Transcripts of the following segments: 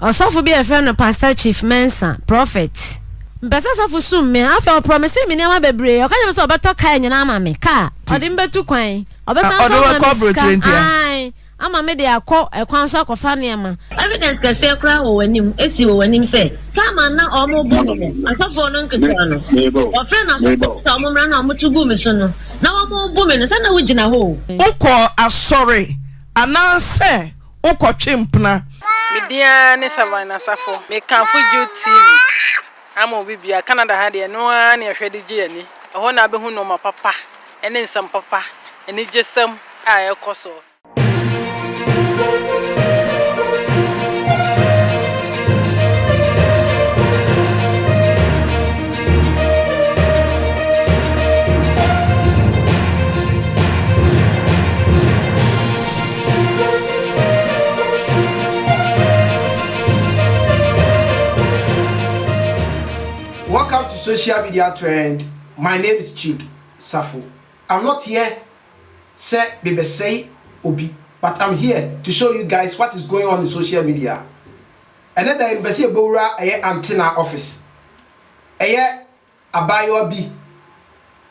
Ɔsɔfo bi a yɛfrɛ no Pastor Chief Mensah, Prophet. Mepɛ sɛ sɔfo sum me. Afei ɔprɔmisee me nneɛma bebree. Ɔka kyerɛɛ me sɛ ɔbɛtɔ kaa nyinaa ama me. Kaa. Ɔde me bɛtu kwan. Ɔbɛsan nso ama me sika. Ae. Ama me de akɔ ɛkwan so akɔfa nneɛma. Evidence kɛseɛ koraa wɔ w'anim, esi wɔ w'anim sɛ time a na wɔrebɔ me no, asɔfoɔ no nketewa no, wɔfrɛɛ no asɔfoɔ no sɛ wɔmmra na wɔto guu me so no, na wɔrebu me no, sɛ na wogyina hɔ o. Wokɔ asɔre anaasɛ wokɔtwe mpena? Me din ara ne Savannah Asafo. Me kamfo Jude TV ama obi biara. Canada ha deɛ ɛno ara na yɛhwɛ de gye yɛn ani. Ɛhɔ na wobɛhu nnoɔma papa ne nsɛm papa, anigyesɛm a ɛrekɔ soɔ. Welcome to Social Media Trend. My name is Jude Safo. I'm not here sɛ mebɛsɛe obi but I'm here to show you guys what is going on in social media. Ɛnɛ da yi mepɛ sɛ yɛbɛwura ɛyɛ Antenna office. Ɛyɛ abaayewa bi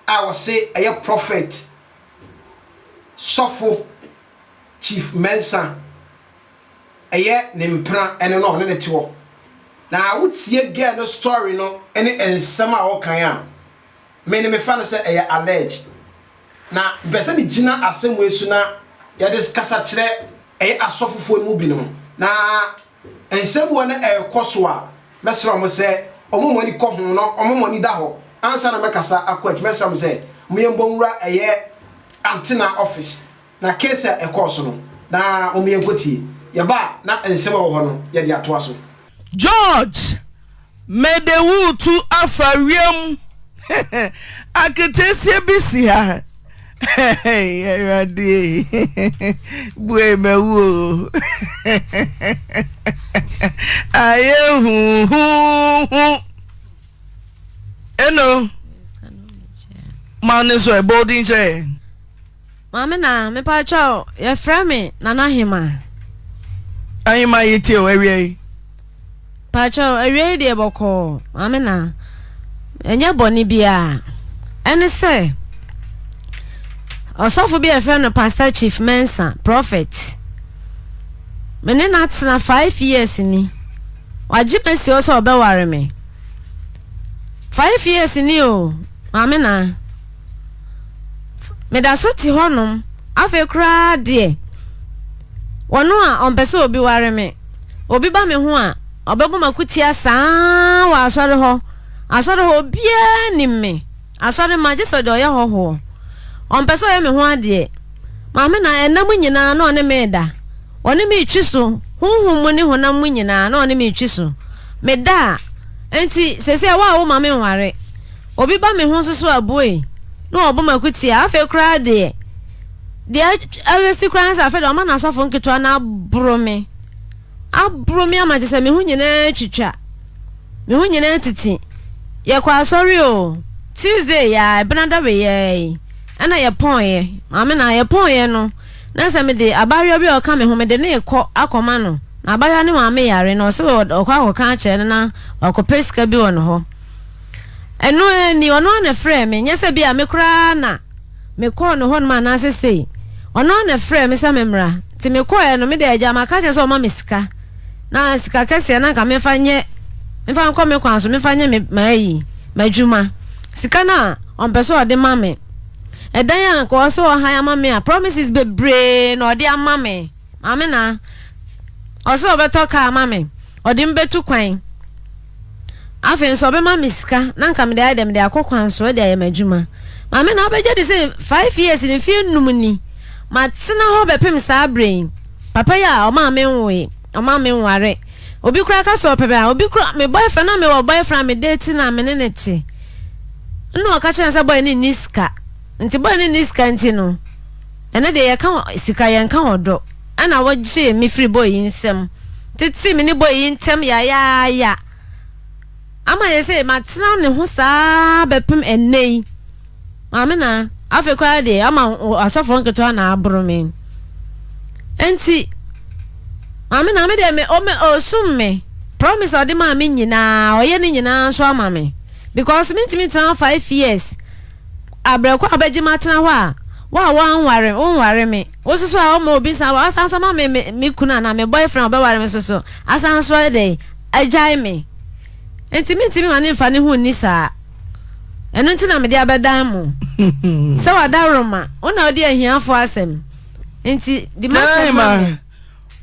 a wɔse ɛyɛ prophet sɔfo Chief Mensah ɛyɛ ne mpena ɛne no a ɔne no te hɔ. Na wotie girl no story no ne nsɛm a ɔkan a, me no mefa no sɛ ɛyɛ allege. Na mepɛ sɛ megyina asɛm wei so na yɛde kasa kyerɛ ɛyɛ asɔfofoɔ no mu binom. Na nsɛm wɔ no ɛrekɔ so a, mɛsrɛ wɔn sɛ wɔn wɔn ani kɔ ho na wɔn wɔn ani da hɔ ansa na mɛkasa akɔ akyi. Mɛsrɛ wɔn sɛ wɔn yɛn bɔ nwura ɛyɛ Antenna office na case a ɛkɔɔ so no na wɔn yɛn kɔ tie. Yɛba a na nsɛm a ɛwɔ hɔ no yɛde atoa so. George, mede wo retu afa wiem. Aketeesia bi si ha. Awurade bue mawu o. Ayɛ huhuhu. Eno, ma ne so ɛbɔ odin kyerɛ yɛn. Maame na mepakyɛw yɛfrɛ me Nana Ahema. Ahema yɛtie o awia yi. Pakyɛw awia yi deɛ bɔkɔɔ maame na ɛnyɛ bɔne biara ɛne sɛ ɔsɔfo bi a yɛfrɛ no Pastor Chief Mensah Prophet me ne no atena 5 years ni wagye me asi hɔ sɛ ɔbɛware me 5 years ni o maame na Meda so te hɔnom. Afei koraa deɛ, wɔno a ɔmpɛ sɛ obi ware me. Obi ba me ho a, ɔbɛbɔ m'akotia saa wɔ asɔre hɔ. Asɔre hɔ, obiara nim me. Asɔre mma, gye sɛ deɛ ɔyɛ hɔhoɔ. Ɔmpɛ sɛ ɔyɛ me ho adeɛ. Maame na ɛnna mu nyinaa na ɔne me reda. Ɔne me retwi so, honhom mu ne honam mu nyinaa na ɔne me retwi so. Meda a, enti seesei wo a woma menware. Obi ba me ho nso so a buei na ɔbɔ m'akutia. Afei koraa deɛ, deɛ abɛsi koraa ne sɛ afei deɛ ɔma n'asɔfo nketewa no aboro me. Aboro me ama kyerɛ sɛ me ho nyinaa twitwa. Me ho nyinaa titi. Yɛkɔ asɔre o, Tuesday yɛ a, Ɛbenada weyɛɛ yi, ɛna yɛpɔneɛ. Maame na yɛpɔneɛ no, na sɛ mede abaayewa bi a ɔka me ho, mede no rekɔ akɔma no. Na abaayewa no maame yare na ɔse ɔkɔ akɔka akyerɛ no na wakɔpɛ sika bi wɔ ne hɔ. Ɛno ara ni, ɔno ara na ɛfrɛɛ me, nyɛ sɛ bi a me koraa na mekɔɔ ne hɔnom anaasɛ sei. Ɔno ara na ɛfrɛɛ me sɛ memmra. Nti mekɔeɛ no, me deɛ agya maka akyerɛ no sɛ ɔmma me sika. Na sika kɛseɛ na anka memfa nyɛ, memfa nkɔ me kwan so, memfa nyɛ me m'ayi, m'adwuma. Sika no a ɔmpɛ sɛ ɔde ma me. Ɛdan a anka ɔwɔ sɛ ɔhan ama me a, promises bebree na ɔde ama me. Maame na, ɔsɛ ɔbɛtɔ kaa ama me, ɔde me bɛtu kwan. Afei nso ɔbɛma me sika na nka mede ayɛ dɛ mede akɔ kwan so de ayɛ m'adwuma. Maame na wobɛgye di sɛ 5 years ne mfeɛ 5 ni matena hɔ bɛpem saa berɛ yi. Papa yi a ɔmaa me nwoe, ɔmaa me nware. Obi koraa ka sɛ ɔpɛ me a, obi koraa me boyfriend na mewɔ boyfriend a me date na me ne ne te. Ɛna ɔka kyerɛ no sɛ boy no nni sika. Nti boy no nni sika nti no, ɛnɛ deɛ yɛka sika yɛnka ɔdɔ. Ɛna wɔgyee me firi boy yi nsam, tetee me ne boy yi ntam yayaaya ama yɛ sɛ matena ne ho saa bɛpem ɛnnɛ yi. Maame na afei koraa deɛ ama asɔfoɔ nketewa na aboro me. Enti. Maame na me deɛ me ɔme ɔsum me promise a ɔde maa me nyinaa ɔyɛ ne nyinaa nso ama me because mentumi ntena hɔ 5 years abrɛkɔ a ɔbɛgye matena hɔ a wo a woanware wonware me wo soso a ɔma obi san wasan so ama me me me kunu anaa me boyfriend a ɔbɛware me soso asan so ɛdɛn agyae me nti mentumi ma ne mfa ne ho nni saa ɛno nti na mede abɛdan mo sɛ wadaworoma wo na wode ahiafoɔ asɛm nti di m'asɛm ma me.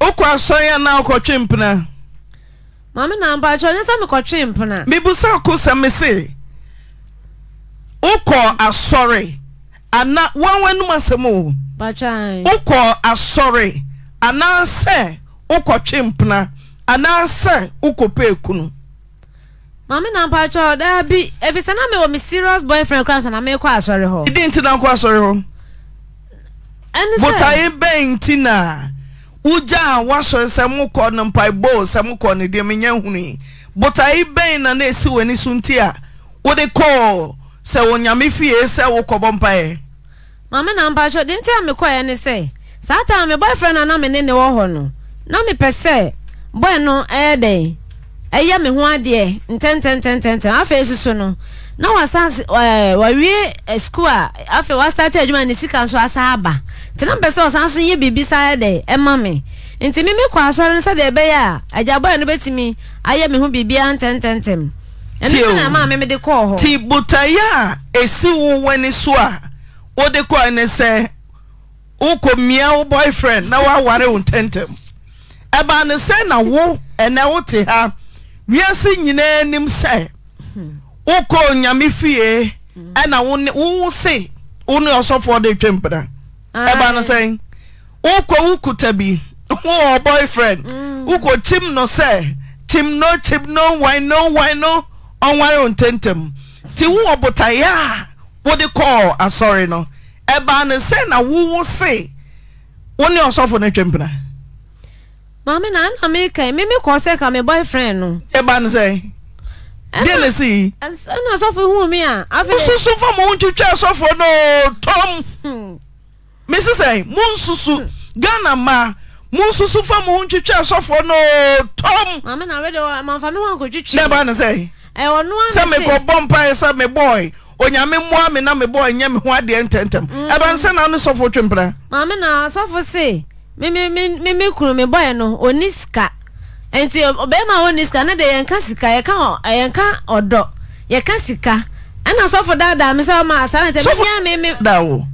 Wokɔ asɔre anaa wokɔtwe mpena? Maame na mpakyɛ ɔnyɛ sɛ mekɔtwe mpena. Mebusa ko sɛ mese wokɔ asɔre ana wɔn w'anum asɛm o. Mpakyɛ. Wokɔ asɔre anaasɛ wokɔtwe mpena anaasɛ wokɔpɛ ekunu? Maame na mpakyɛ daabi efisɛ na mewɔ me serious boyfriend koraa ansa na mekɔ asɔre hɔ. Dɛn nti na wokɔ asɔre hɔ? Ɛne sɛ. Botae bɛn nti na wugyaa w'asɔre sɛ mokɔ no mpaebɔ o, sɛ mokɔ no deɛ menya nhunui. Botae bɛn na na esi w'ani so nti a wode kɔɔ sɛ Onyame fie sɛ wokɔbɔ mpaeɛ? Maame na mpakyɛw, deɛ nti a mekɔeɛ ne sɛ, saa time no me boyfriend a na me ne no wɔ hɔ no, na mepɛ sɛ boy no yɛ dɛn, ɛyɛ me ho adeɛ ntɛntɛntɛntɛntɛm. Afei nso so no, na wasan ɛɛ wawie sukuu a, afei wastate adwuma ne sika nso asan aba. Nti na mepɛ sɛ ɔsan so yɛ biribi san yɛ dɛn ɛma me. Nti me mekɔ asɔre no sɛdeɛ ɛbɛyɛ a agya boy no bɛtumi ayɛ me ho biribiara ntɛntɛntɛm. Ɛno Tie nti na o, ɛmaa me mede kɔɔ hɔ. Ti botaeɛ a ɛsi wo w'ani so a wode kɔe ne sɛ wokɔmia wo boyfriend na waware wo ntɛntɛm. Ɛbaa no sɛn na wo ɛnɛ wote ha wiase nyinaa nim sɛ wokɔɔ Nyame fie ɛna wo ne wo se wo ne ɔsɔfoɔ de retwe mpena. Ɛbaa no sɛn? Wokɔ wo kuta bi wowɔ boyfriend wokɔ kyim no sɛ kyim no kyim no wan no wan no ɔnware wo ntɛntɛm nti wowɔ botaeɛ a wode kɔɔ asɔre no ɛbaa no sɛ na wowo se wo ne ɔsɔfo no twe mpena. Maame na ɛna meka yi me me kɔɔ sɛ ka me boyfriend no. Ɛbaa no sɛ deɛ na ɛsi yi. Ɛna ɔsɔfo huu me a afei. Wosusu fa mo ho ntwitwa asɔfoɔ no tɔm. Mese sɛn? Monsusu, Ghana mmaa, monsusu fa mo ho ntwitwa asɔfoɔ no oo, tɔm! Maame na wei de wɔ mamfa me ho ankɔtwitwi. Na ɛbaa no sɛn? Ɛyɛ ɔno ara Sɛ na se. mekɔ bɔ mpaeɛ sɛ me boy, Onyame mmoa me na me boy nyɛ me ho adeɛ ntɛntɛm. Ɛbaa no sɛn na wo ne sɔfo twe mpena? Maame na sɔfo se me me me me me kunu me boy no ɔnni sika. Nti ɔbarima a ɔnni sika no deɛ yɛnka sika yɛka yɛnka ɔdɔ yɛka sika. Ɛna sɔfo daadaa me sɛ ɔma saa na nti Sɔfo menyɛ me me. daadaa wo?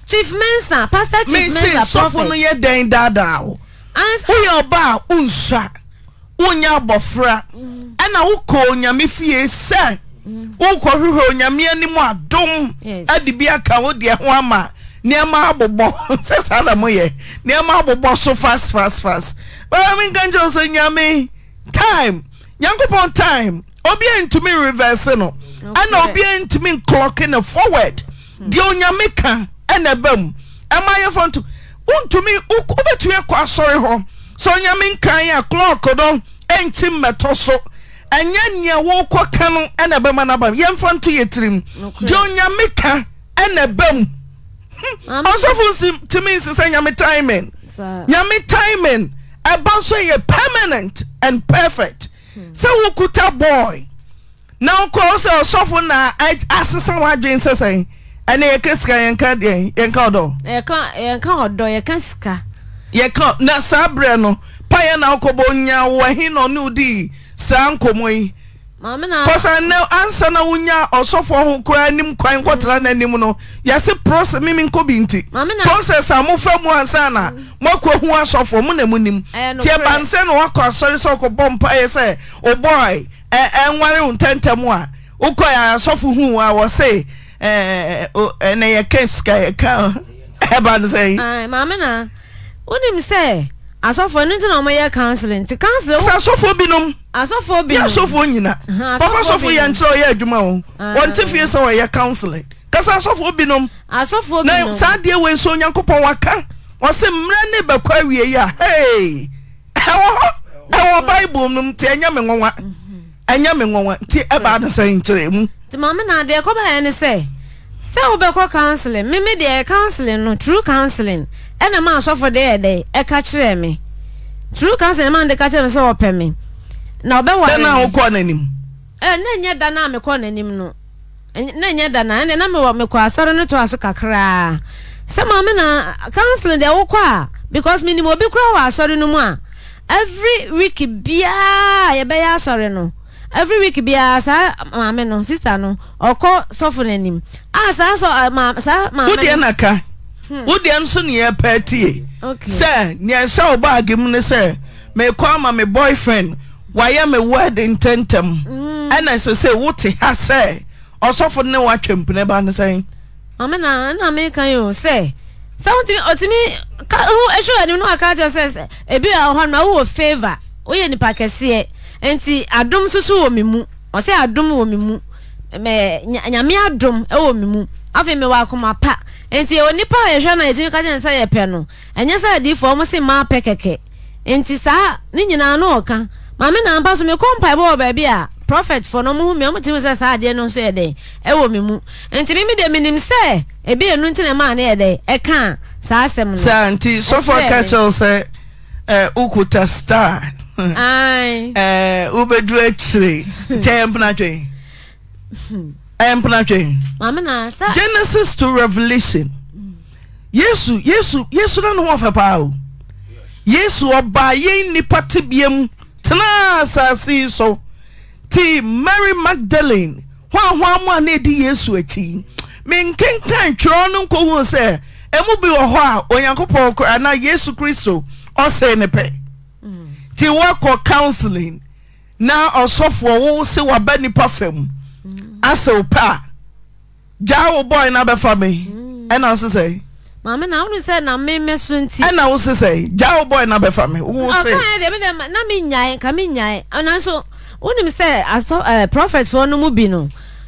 Chief Mensah, Pastor Chief Mese Mensah, sɔfo Prophet. no yɛ dɛn daadaa wo? Ansa. Woyɛ ɔbaa a wonsua, wonyɛ abɔfra, ɛna wokɔ Onyame fie sɛ wokɔhwehwɛ Onyame anim adom ade bi aka wo deɛ ho ama nneɛma abobɔ sɛ saa na moyɛ nneɛma abobɔ so fast fast fast. Bɛrɛ menka nkyerɛ wo sɛ Nyame time, Nyankopɔn time, obiara ntumi reverse no, ɛna obiara ntumi nclocke no forward. Deɛ Onyame ka na ɛba mu. Ɛma yɛfa nto wontumi wobɛtumi akɔ asɔre hɔ sɛ Onyame nkan a clock no ɛnkyi mmɛtɔ so. Ɛnyɛ nea wokɔ ka no na ɛbɛma no aba mu. Yɛmfa nto yɛ tirim. Deɛ Onyame ka na ɛba mu. Ɔsɔfo nsi tumi nsesa Nyame timing. Nyame timing ɛba nso yɛ permanent and perfect. Sɛ wokuta boy Na wokɔ sɛ ɔsɔfo na asesa w'adwene sɛ sɛn? Ɛnɛ yɛka sika yɛnka deɛn? Yɛnka ɔdɔ. Yɛka yɛnka ɔdɔ yɛka sika. Yɛka na saa berɛ no paeɛ na wokɔbɔ nya wo ɛhe na ɔne wo dii saa nkɔmmɔ yi? Maame na. Kɔsa nnɛ ansa na wonya ɔsɔfoɔ ho koraa anim kwan kɔtena n'anim no yɛse process mimi nkɔ bi nti Maame na. process a mofa mu ansa na moakɔ hu asɔfoɔ mo na monim Ɛyɛ nti ɛba nokorɛ. no sɛ na wakɔ asɔre sɛ ɔkɔbɔ mpaeɛ sɛ wo boy Ɛ ɛnware wo ntɛntɛm a wokɔe a asɔfo huu wo a wɔse ɛɛ o ɛnɛ yɛka sika yɛka ɛba no sɛn. Ae maame na wonim sɛ asɔfoɔ ɛno nti na wɔyɛ counseling nti counseling Sɛ asɔfoɔ binom asɔfoɔ nyɛ binom asɔfoɔ nyina Ahaa, papa asɔfoɔ sɔfo yɛ binom nkyerɛ ɔyɛ adwuma o wɔnte fie Ae sɛ ɔyɛ counseling kasa asɔfoɔ binom asɔfoɔ na binom saa adeɛ wei nso Onyankopɔn waka ɔse mmerɛ ne bɛkɔ awie a hey Ɛwɔ hɔ, ɛwɔ Bible no mu, nti ɛnyɛ me nwanwa. Ɛnyɛ me nwanwa, nti ɛbaa no sɛ nkyerɛ mu. Nti maame na deɛ ɛkɔbaeɛ ne sɛ, sɛ wobɛkɔ counseling, me me deɛ counseling no, true counseling, ɛna maa asɔfo de yɛ dɛ, ɛka kyerɛɛ me. True counseling ma no de ka kyerɛ me sɛ ɔpɛ me na ɔbɛware Dɛn na me. wokɔɔ n'anim? Eh, na ɛnyɛ da no a mekɔɔ n'anim no. Na ɛnyɛ da no a, ɛnde na mewɔ mekɔ asɔre no toa so kakraa. Sɛ maame na counseling deɛ wokɔ a, because menim obi koraa wɔ asɔre no mu a, every week biara yɛbɛyɛ asɔre no, every week biara saa maame no, sister no, ɔkɔ sɔfo no anim. A saa sɔ ma saa maame Wo deɛ no. na ka. Wo deɛ nso ne yɛpɛ atie. Okay. Sɛ nea ɛhyɛ wo baage mu ne sɛ mekɔ ama me boyfriend wayɛ me word ntɛntɛm ɛna ɛsɛ sɛ wote ha sɛ ɔsɔfo ne woatwa mpena ba ne sɛn? Maame na ɛna meka yi o sɛ sɛ wotumi ɔtumi ka ho ɛhwɛ anim no aka kyerɛ sɛ sɛ ebi wɔ hɔ no wowɔ favour woyɛ nipa kɛseɛ nti adom nso so wɔ me mu ɔsɛ adom wɔ me mu mɛ nyame adom wɔ me mu afei mewɔ akoma pa nti onipa a yɛhwɛ no a yɛtumi ka kyerɛ no sɛ yɛpɛ no ɛnyɛ sɛ adiifoɔ wɔn se mmaa pɛ kɛkɛ Nti saa ne nyinaa no ɔka. Maame na ampa so mekɔ mpaebɔ wɔ baabi a prophet foɔ no ɔmo hu me ɔmo tumi hu sɛ saa adeɛ no nso yɛ dɛn ɛwɔ me mu. Nti me me deɛ menim sɛ ebi ɛno nti na ɛmaa no yɛ dɛn ɛkaa saa asɛm no Saa nti sɔfo ɛkyerɛɛ aka me. kyerɛ wo sɛ eh, wokuta star Ae. eh, wobɛduru akyire nti ɛyɛ mpena twe. Ɛyɛ mpena twe. Maame na sa. Genesis to Revelation. Yesu, Yesu, Yesu na ne ho ɔfɛ paa o. Yesu ɔbaa yɛn nnipa tebea mu tenaa asase yi so. Ti Mary Magdalene hwanhwaa mu a na edi Yesu akyi. Menkenkan twerɛ no nkɔhuu sɛ emu bi wɔ hɔ a Onyankopɔn koraa anaa Yesu Kristo ɔsee ne pɛ. Ti woakɔ counseling na ɔsɔfoɔ wo se waba nipa fam asɛ wo pɛ a gyaa wo boy na bɛfa me ɛna wo se sɛ. Maame na wonu sɛ na me me so nti. Ɛna wo se sɛ gyaa wo boy na bɛfa me wo se. Ɔka yɛ deɛ me deɛ na me nyae nka me nyae nanso wonim sɛ asɔ ɛɛ prophet foɔ no mu bi no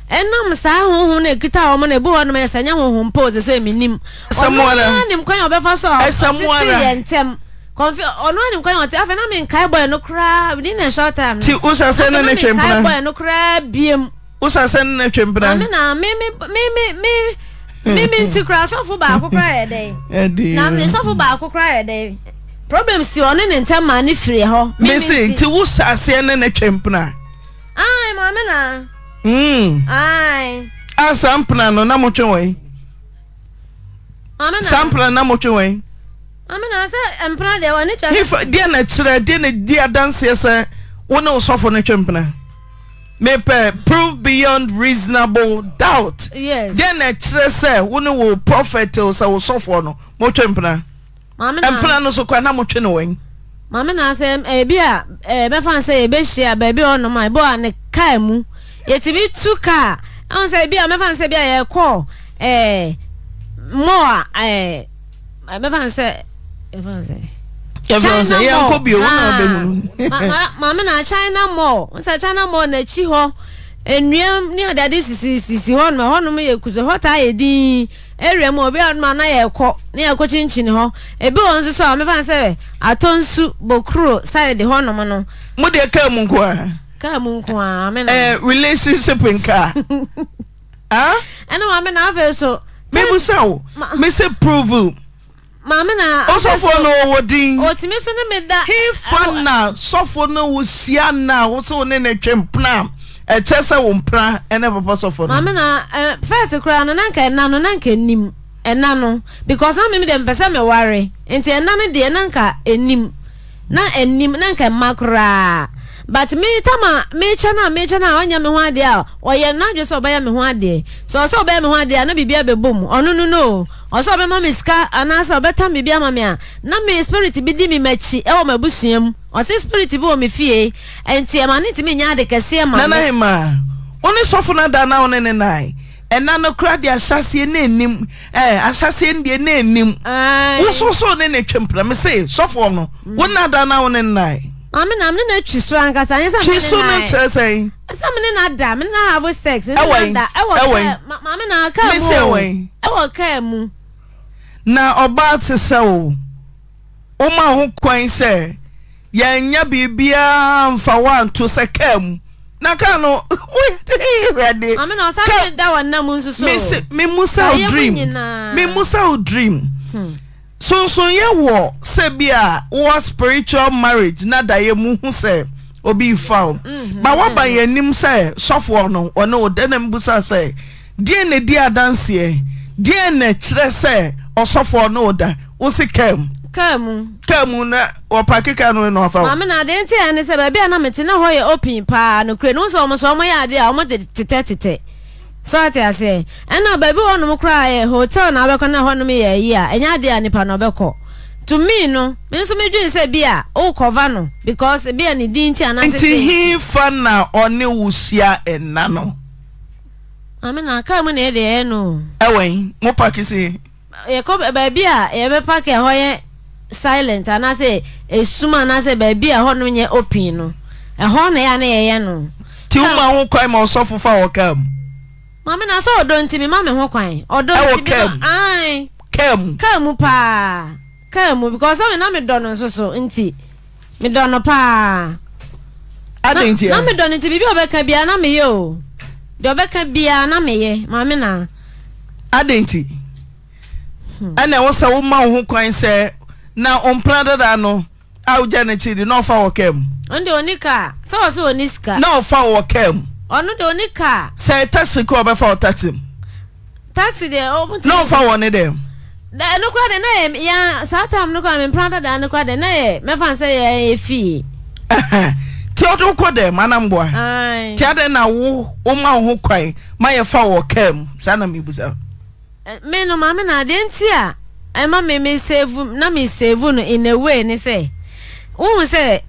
ɛnam saa honhom na ekita wɔn na ebi hɔ nom yɛ sɛ nyɛ honhom po sɛ sɛ menim ɔno ara nim kwan a ɔbɛfa so a ɔtete yɛ ntɛm. Kɔnfi ɔno anim kwan ɔte afei na mi nkae bɔyɛ no koraa within a short time no. Ti wosa sɛ ne ne twe mpena. Afei na mi nkae bɔyɛ no koraa biem. Wosa sɛ ne ne twe mpena. Maame na mi mi mi mi mi mi mi nti koraa sɔfo baako koraa yɛ dɛ. Na ne sɔfo baako koraa yɛ dɛ. Problem si ɔne ne ntɛm maa ne firi hɔ. Mi mi nti. Ti wosa aseɛ ne ne twe mpena. Ayi maame na. Mm. Ayi. Asa mpena no na mo twe wɔn. Maame na. Saa mpena na mo twe wɔn. Maame na sɛ mpena deɛ wɔne kyerɛ. Hefa deɛ na kyerɛ deɛ na di adanseɛ sɛ wo ne osɔfo no twe mpena. Mepɛ prove beyond reasonable doubt. Yes. Deɛ na kyerɛ sɛ wo ne wo prophet o sɛ wo sɔfoɔ no mo twe mpena. Maame na Mpena no so kora na mo twe no wɛn. Maame na sɛ ebi a ɛbɛfa sɛ yɛbɛhyia baabi a ɔnom a ebi a ne kaa mu yɛtumi tu kaa ɛho sɛ ebi a mɛfa sɛ ebi a yɛkɔ ɛɛ mall a ɛɛ. Mɛfa no sɛ yɛfa no sɛ. Yɛfa no sɛ yɛnkɔ bio wo na ɔbɛhunu. Maame na China mall n sɛ China mall n'akyi hɔ nnua ne adeade sisi sisi hɔ nom ɛhɔ nom yɛ kusu hɔ taa yɛ din area mu obi a nom ana yɛkɔ ne yɛkɔ kyinkyin hɔ ebi wɔ nso so a mɛfa no sɛ atɔnsu bokuro side hɔ nom no. Mo deɛ kaa mu nko ara. Kaa mu nko ara maame na. Eh, relationship nkaa. Ah? Ɛna maame na afei so. Mebusa wo, me se prove. Maame na afei so. Osɔfo no ɔwɔ din. Otumi so ne me da. Hefa na sɔfo no wo hyia na wo se wo ne ne twe mpena a ɛkyɛ sɛ wo mpena ɛne papa sɔfo no. Maame na eh, first koraa no na nka ɛna no na nka enim ɛna no because na me de mpɛ sɛ me ware nti ɛna no deɛ na nka enim. Na ɛnnim, na nka ɛmma koraa. But me tam a mekyɛ no a mekyɛ no a ɔnyɛ me ho adeɛ a, ɔyɛ n'adwene sɛ ɔbɛyɛ me ho adeɛ. Sɛ ɔsɛ ɔbɛyɛ me ho adeɛ a, na biribi abɛbɔ mu. Ɔno no no o. Ɔsɛ ɔbɛma me sika anaasɛ ɔbɛtam biribi ama me a, na me spirit bi di me m'akyi wɔ m'abusua mu. Ɔse spirit bi wɔ me fie, nti ɛma no ntumi nyɛ ade kɛseɛ ma me. Nana Hemaa, wo ne sɔfo no ada anaa wo ne no nnae? Ɛna no koraa deɛ ahyɛaseɛ na ɛnnim eh, ahyɛaseɛ no deɛ na ɛnnim. Ae. Wo so so ne ne twe mpena. Me se, sɔfoɔ no, wo nna ada na wo ne nnae. Maame na me ne no atwi so ankasa, anyɛ sɛ me Twi ne so no no kyerɛ sɛn? Sɛ me ne no ada, me ne no have sex, me ne Ɛwɔ no he? ada, ɛwɔ Ɛwɔ he? kaa, ma, maame na kaa Me mu se o, ɛwɔ he? ɛwɔ kaa mu. Na ɔbaa te sɛ wo, woma ho kwan sɛ Yɛannya biribiara amfa wo anto sɛ kaa mu. Na kaa no, Awurade. Maame na ɔsan Ka ne da wɔ nna mu nso so. Me se, me musa Ayɛ wo mu dream. nyinaa. Me musa wo dream. Sonsonyɛ wɔ sɛ bi a wowɔ spiritual marriage na daeɛ mu hu sɛ obi refa wo ba woaba yɛn anim sɛ sɔfoɔ no ɔne wo dɛn na mebusa sɛ deɛn na ɛdi adanseɛ deɛn na ɛkyerɛ sɛ ɔsɔfoɔ ne wo da wo se kaa mu Kaa mu. Kaa mu na wɔpake kaa no na wafa wo. Maame na adeɛ nti a ɛne sɛ baabi a na mete na hɔ yɛ open paa nokorɛ no wohu sɛ wɔn nso wɔyɛ adeɛ a wɔde tetɛ tetɛ. So ate aseɛ? Ɛna baabi wɔ hɔnom koraa yɛ hotel na wobɛkɔ na hɔnom yɛ ayi a, ɛnyɛ adeɛ a nipa no ɔbɛkɔ. To me no, me nso me dwene sɛ bi a wo cover no because bi a ne din nti anaasɛ Nti sei nti. he fa na ɔne wo hyia nna no? Maame na car mu na yɛde yɛyɛ no o. Ɛwɔ he? Mo parke si he? Yɛkɔ baabi a yɛbɛpake a ɛhɔ yɛ silent anaasɛ esum anaasɛ baabi a ɛhɔnom nyɛ open no, ɛhɔ na ɛyɛ a na yɛyɛ no. Nti woma ho kwan ma ɔsɔfo fa wɔ kaa mu? Maame na sɛ ɔdɔ nti mema me ho kwan. Ɔdɔ Ɛwɔ nti kaa mu? Ae. Kaa mu? Kaa mu paa. Kaa mu because sɛ me na medɔ no nso so nti medɔ no paa. Adɛn nti a? Na medɔ no nti biribi a ɔbɛka biara na meyɛ o. Deɛ ɔbɛka biara na meyɛ maame na. Adɛn nti ɛna ɛwɔ sɛ woma wo ho kwan sɛ na ɔmpena dada no a wogya n'akyi de na ɔfa wɔ kaa mu? Ɔno deɛ ɔni kaa. Sɛ wɔ sɛ ɔni sika. Na ɔfa wɔ kaa mu. Ɔno deɛ ɔni kaa. Sɛ taxi kɔ ɔbɛfa wɔ taxi mu. Taxi deɛ ɔmo ti. Na ɔfa wɔ ne dɛm. Da ɛno koraa deɛ na yɛ ya saa time no koraa me mpena dada no koraa deɛ na yɛ mɛfa no sɛ yɛ yɛ fie. Ti ɔde wo kɔ dɛm anamboa. Ti adɛn na wo woma wo ho kwan ma yɛ fa wɔ kaa mu saa na mebusa. Me no maame na adeɛ nti a ɛma me me save na me save no in a way ne sɛ wohu sɛ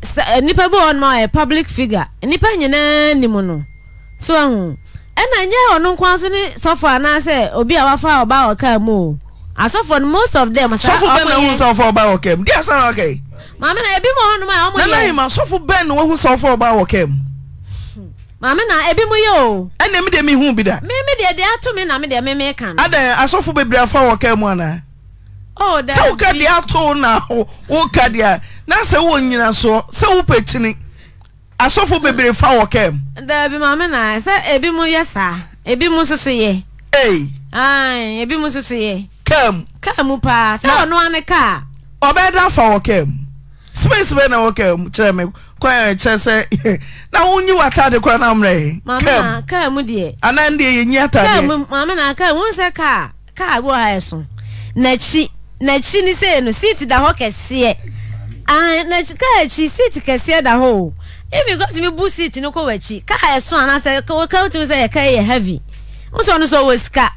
nipa bi wɔ hɔ nom a ɔyɛ public figure nipa nyinaa nim no. So wahu? Ɛna ɛnyɛ ɔno nko ara nso ne sɔfo anaasɛ obi a wafa ɔbaa wɔ kaa mu o. Asɔfo no, most of them, saa Sɔfo bɛn na wɔn wahu yɛ. sɛ ɔfa ɔbaa wɔ kaa mu? Di asɛm a waka yi. Maame na ebi mu wɔ hɔnom a wɔn Nana yɛ. Ahima, sɔfo bɛn na wahu sɛ ɔfa ɔbaa wɔ kaa mu? Maame na ebi mu yɛ o. Ɛnna me deɛ mehu bi da. Me me deɛ deɛ ato me na me deɛ me meka no. Adɛn, asɔfo bebree afa wɔ kaa mu anaa? Oh, Sɛ woka daabi. deɛ ato wo na woka deɛ a, na sɛ wowɔ nnyinasoɔ sɛ wopɛ kyini. Asɔfo bebree fa wɔ kaa mu. Daabi maame na sɛ ebi mo yɛ saa ebi mo nso so yɛ. Ei. Ae ebi mo nso so yɛ. Kaa mu. Kaa mu paa sɛ ɔno ara ne kaa. Ɔbɛyɛ dɛ afa wɔ kaa mu. Space bɛn na ɛwɔ kaa mu kyerɛ me kwan a ɛkyerɛ sɛ na wonyi w'ataade koraa na wommerɛ he. Maame na kaa mu deɛ. Anaa ɛndeɛ yɛnyi ataadeɛ. Kaa mu maame na kaa mu wohu sɛ kaa. Car bi wɔ ha ɛso. N'akyi, n'akyi ne sei no, seat da hɔ kɛseɛ. Ah, n'akyi, car akyi, seat kɛseɛ da hɔ o. Even kora tumi bu seat no kɔ w'akyi. Car ɛso anaasɛ ka ka wotumi sɛ yɛ car yɛ heavy. Wo sɛ ɔno sɛ ɔwɔ sika.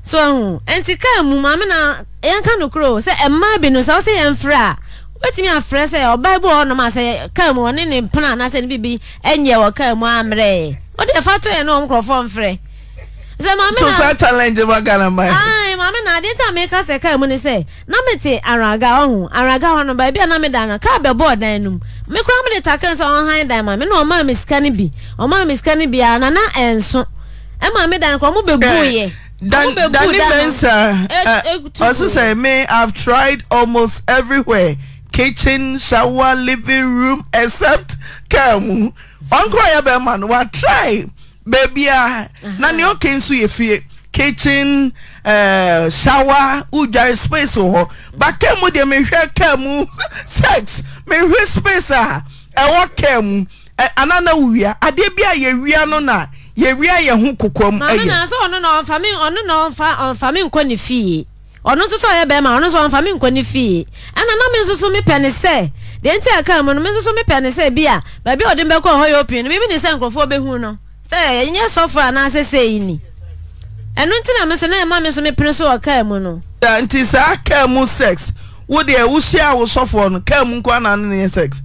So ahu. Nti car mu maame na yɛnka no koro o sɛ mmaa bi no sɛ wosɛ yɛmfrɛ a wobɛtumi afrɛ sɛ ɔbaa bi wɔ hɔnom a sɛ car mu ɔne ne mpena anaasɛ ne biribi nyɛ wɔ car mu ammerɛ. Wode ɛfa to yɛn ne wɔn nkurɔfoɔ mfrɛ. Sɛ maame To na saa challenge ma Ghana man. Ae, maame na adeɛ nti a meka sɛ kaa mu ne sɛ, na mete Araga, ɔho, Araga hɔ no, baabi a na meda no, kaa bɛbɔɔ dan no mu. Me koraa mede taken sɛ ɔnhan dan ma me, na ɔmaa me sika no bi. Ɔmaa me sika no bi ara, na na ɛnso. Ɛmaa me dan no koraa, ɔmo bɛbuiɛ. Dan, Ɔmo bɛbuu Danny dan no. Mensah, E- etu ɔse guiɛ. sɛ me I've tried almost everywhere kitchen, shower, living room except car mu. Ɔnkorɔ yɛ bɛrima no, wa try Baabiara na nea ɔka nso yɛ fie kitchen eh, shower wodware space wɔ hɔ ba kaa mu deɛ mehwɛ kaa mu sex mehwɛ space a ɛwɔ kaa mu anaa na wowia adeɛ bi a yɛwia no na yɛwia yɛn ho kokoam Maame ɛyɛ na sɛ ɔno na ɔmfa me ɔno na ɔmfa ɔmfa me nkɔ ne fie. Ɔno nso sɛ ɔyɛ bɛrima ɔno nso ɔmfa me nkɔ ne fie. Ɛna na me nso so mepɛ ne sɛ deɛ nti a ɛkaa mu no me nso so mepɛ ne sɛ bi a baabi a ɔde me bɛkɔ hɔ yɛ open no me menim sɛ nkurɔfoɔ bɛhu no sɛ ɛnyɛ sɔfo anaasɛ sei ni. Ɛno nti na me nso na ɛma me nso mepene so wɔ kaa mu no. Nti saa kaa mu sex wo deɛ wo hyia wo sɔfoɔ no kaa mu nko ara na ne yɛ sex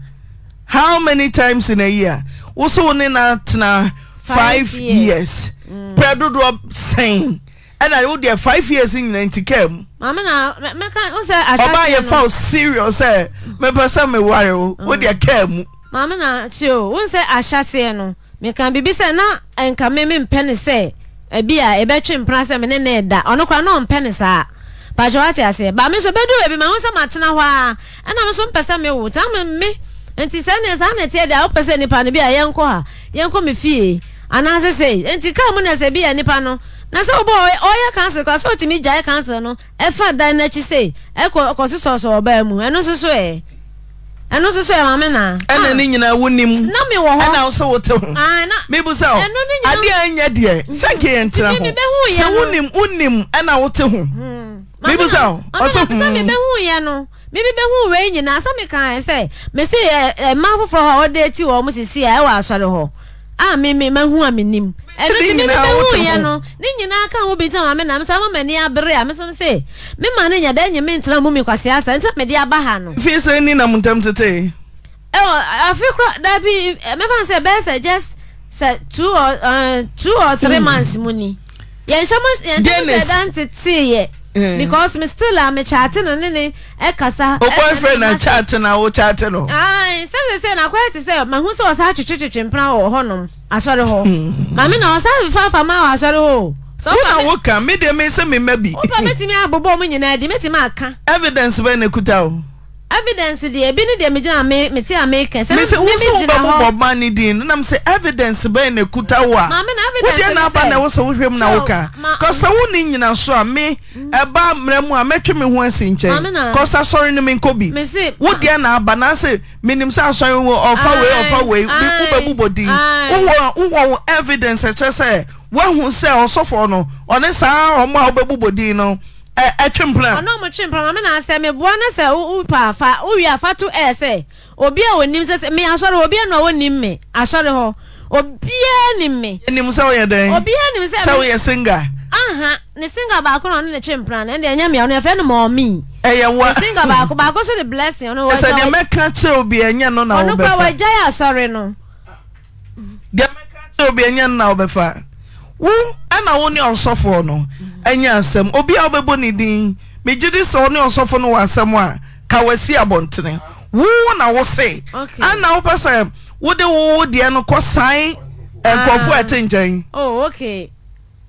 how many times in a year wo so wo ne no atena 5 years prɛ dodoɔ sɛn Ɛna wo deɛ 5 years nyina nti kaa mu. Maame na mɛka wo sɛ ahyɛseɛ no. Ɔbaa yɛ fa wo serious sɛ mepɛ sɛ me ware wo wo deɛ kaa mu. Maame na tie o wo sɛ ahyɛseɛ no meka biribi sɛ na nka me mempɛ no sɛ ebi a ɛbɛtwe mpena sɛ me ne no reda ɔno koraa na ɔmpɛ no saa pakyɛ wate aseɛ ba me nso bɛduru baabi mahu sɛ matena hɔ ara ɛna me nso mpɛ sɛ mewo nti na me nti sɛ ne saa na ɛteɛ deɛ a wopɛ sɛ nipa no bi a yɛnkɔ ha yɛnkɔ me fie anaasɛ sei nti kaa mu na sɛ bi a nipa no. Na sɛ wobɔ ɔyɛ council koraa sɛ ɔtumi gyae council no ɛfa dan no akyi sei ɛkɔ kɔ sosɔsɔ ɔbaa mu ɛno nso so ɛ ɛno nso so ɛ maame na. Ɛna ne nyinaa wonim. Na me wɔ hɔ. Ɛna wo sɛ wote ho. Ae na. Mebusa o. Ɛno ne nyinaa. Adeɛ a ɛnyɛ deɛ sɛ nka yɛn tena ho. Sɛ wonim wonim ɛna wote ho. Mebusa o. Ɔsɛ hmm. Maame na mebɛhu yɛ no. Me me bɛhuu wei nyinaa sɛ me kae sɛ me se ɛ mmaa foforɔ hɔ a wɔde ti wɔn sisi a ɛwɔ asɔre hɔ a me me mahu a me nim ɛno ti me me bɛhuu yɛ no ne nyinaa ka ho bi nti ma me na me so ama m'ani abere a me so se me ma ne nyɛ dɛ nye me ntena mu mi kwasi asa nti na me de aba ha no. Mfie sɛn ni na mo ntam tetee? Ɛwɔ afe kora dabi mɛfa no sɛ ɛbɛyɛ sɛ just sɛ two or uh, two or three mm. months mu ni yɛn hyɛ mo yɛn ntam hyɛ da ntetee yɛ eh. because me still a me chaate no ne ne ɛkasa. O boyfriend na chaate na o chaate no. Ayi sɛ sɛ sɛ na akɔyɛ te sɛ mahu sɛ ɔsan twetwetwetwe mpena wɔ hɔnom asɔre hɔ hmm. maame na ɔsan fefaafa maa wɔ asɔre hɔ o. Wo na wo ka me deɛ me sɛ me mma bi. Wopa mɛtumi abobɔ ɔmo nyinaa di mɛtumi aka. Evidence bɛn na ekuta o. Evidence deɛ ebi ne deɛ megyina me mete a meka sɛ Mese me wo sɛ megyina hɔ. wobɛbobɔ man no din no na mese evidence bɛn na ɛkuta wo a Maame na wo evidence deɛ ne na aba sɛ na ɛwɔ sɛ wohwɛ mu na hwɛ o woka ma cause sɛ wonni nyinaso a me ɛba mmara mu a mɛtwe me ho asi nkyɛn Maame na cause asɔre no menkɔ bi mese wo ma deɛ na aba na ase menim sɛ asɔre wo ɔfa wei ae ɔfa wei bi ae wobɛbobɔ din ae wowɔ wowɔ wo evidence ɛkyerɛ sɛ woahu sɛ ɔsɔfoɔ no ɔne saa ɔmo a wobɛbobɔ din no Ɛ ɛtwe mpena. Ɔne ɔmo twe mpena. Maame na sɛ meboa na sɛ wo pɛ a fa wo wie a fa to air sɛ obi a onim sɛ sɛ me asɔre hɔ obiara ni hɔ a onnim me asɔre hɔ obiara nim me. Yɛnim sɛ woyɛ dɛn? Obiara nim sɛ Sɛ me. woyɛ single. Aha ne single baako na ɔne ne twe mpena no ɛnde ɛnyɛ me ɔno yɛfrɛ no mɔmii. Ɛyɛ wo Ne a. single baako baako nso de blessing ɔno Sɛ wagya deɛ mɛka akyerɛ wo biara ɛnyɛ no na ɔno koraa wobɛfa. wagyae asɔre no. Deɛ mɛka akyerɛ obi ɛnyɛ no na wobɛfa. Wo ɛna wo ne ɔsɔfoɔ no anya asɛm. Obi a wobɛbɔ ne din, megye di sɛ ɔne ɔsɔfo no wɔ asɛm a, ka wasi abɔntene. Wo na wo se, ɛna wopɛ sɛ wode wo wo deɛ no kɔ san nkurɔfoɔ a ɛte nkyɛn. Oh, okay.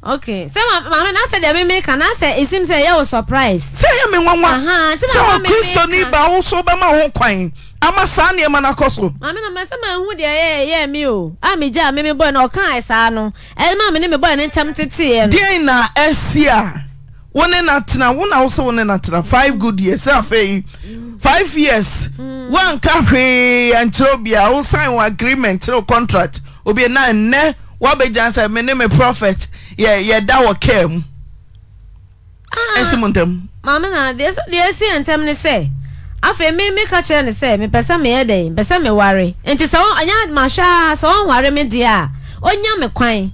Okay. Sɛ ma maame na sɛ deɛ me meka na sɛ esim sɛ ɛyɛ wo surprise. Sɛ ɛyɛ me nwanwa sɛ Ɔkristoni baa wo so wobɛma ho kwan ama saa nneɛma no akɔ so. Maame na mɛ sɛ manhu deɛ ɛyɛ ɛyɛɛ me o a megyaa me me boy no ɔkaa saa no ɛmaa me ne me boy no ntɛm teteeɛ no. Deɛn na asi a wo ne no atena wo na wo sɛ wo ne no atena five good years sɛ afei five years woanka hwee ankyerɛ obiara wo sign wo agreement ne wo contract obi na nnɛ woabɛgyina sɛ me ne me prophet yɛ yɛda wɔ kaa mu ɛsi mo ntam. Maame na deɛ sɛ deɛ ɛsi yɛn ntam ne sɛ afei me meka kyerɛ no sɛ mepɛ sɛ meyɛ dɛn mepɛ sɛ meware nti sɛ ɔnyɛ mahwɛ ara sɛ ɔnware me deɛ a ɔnya me kwan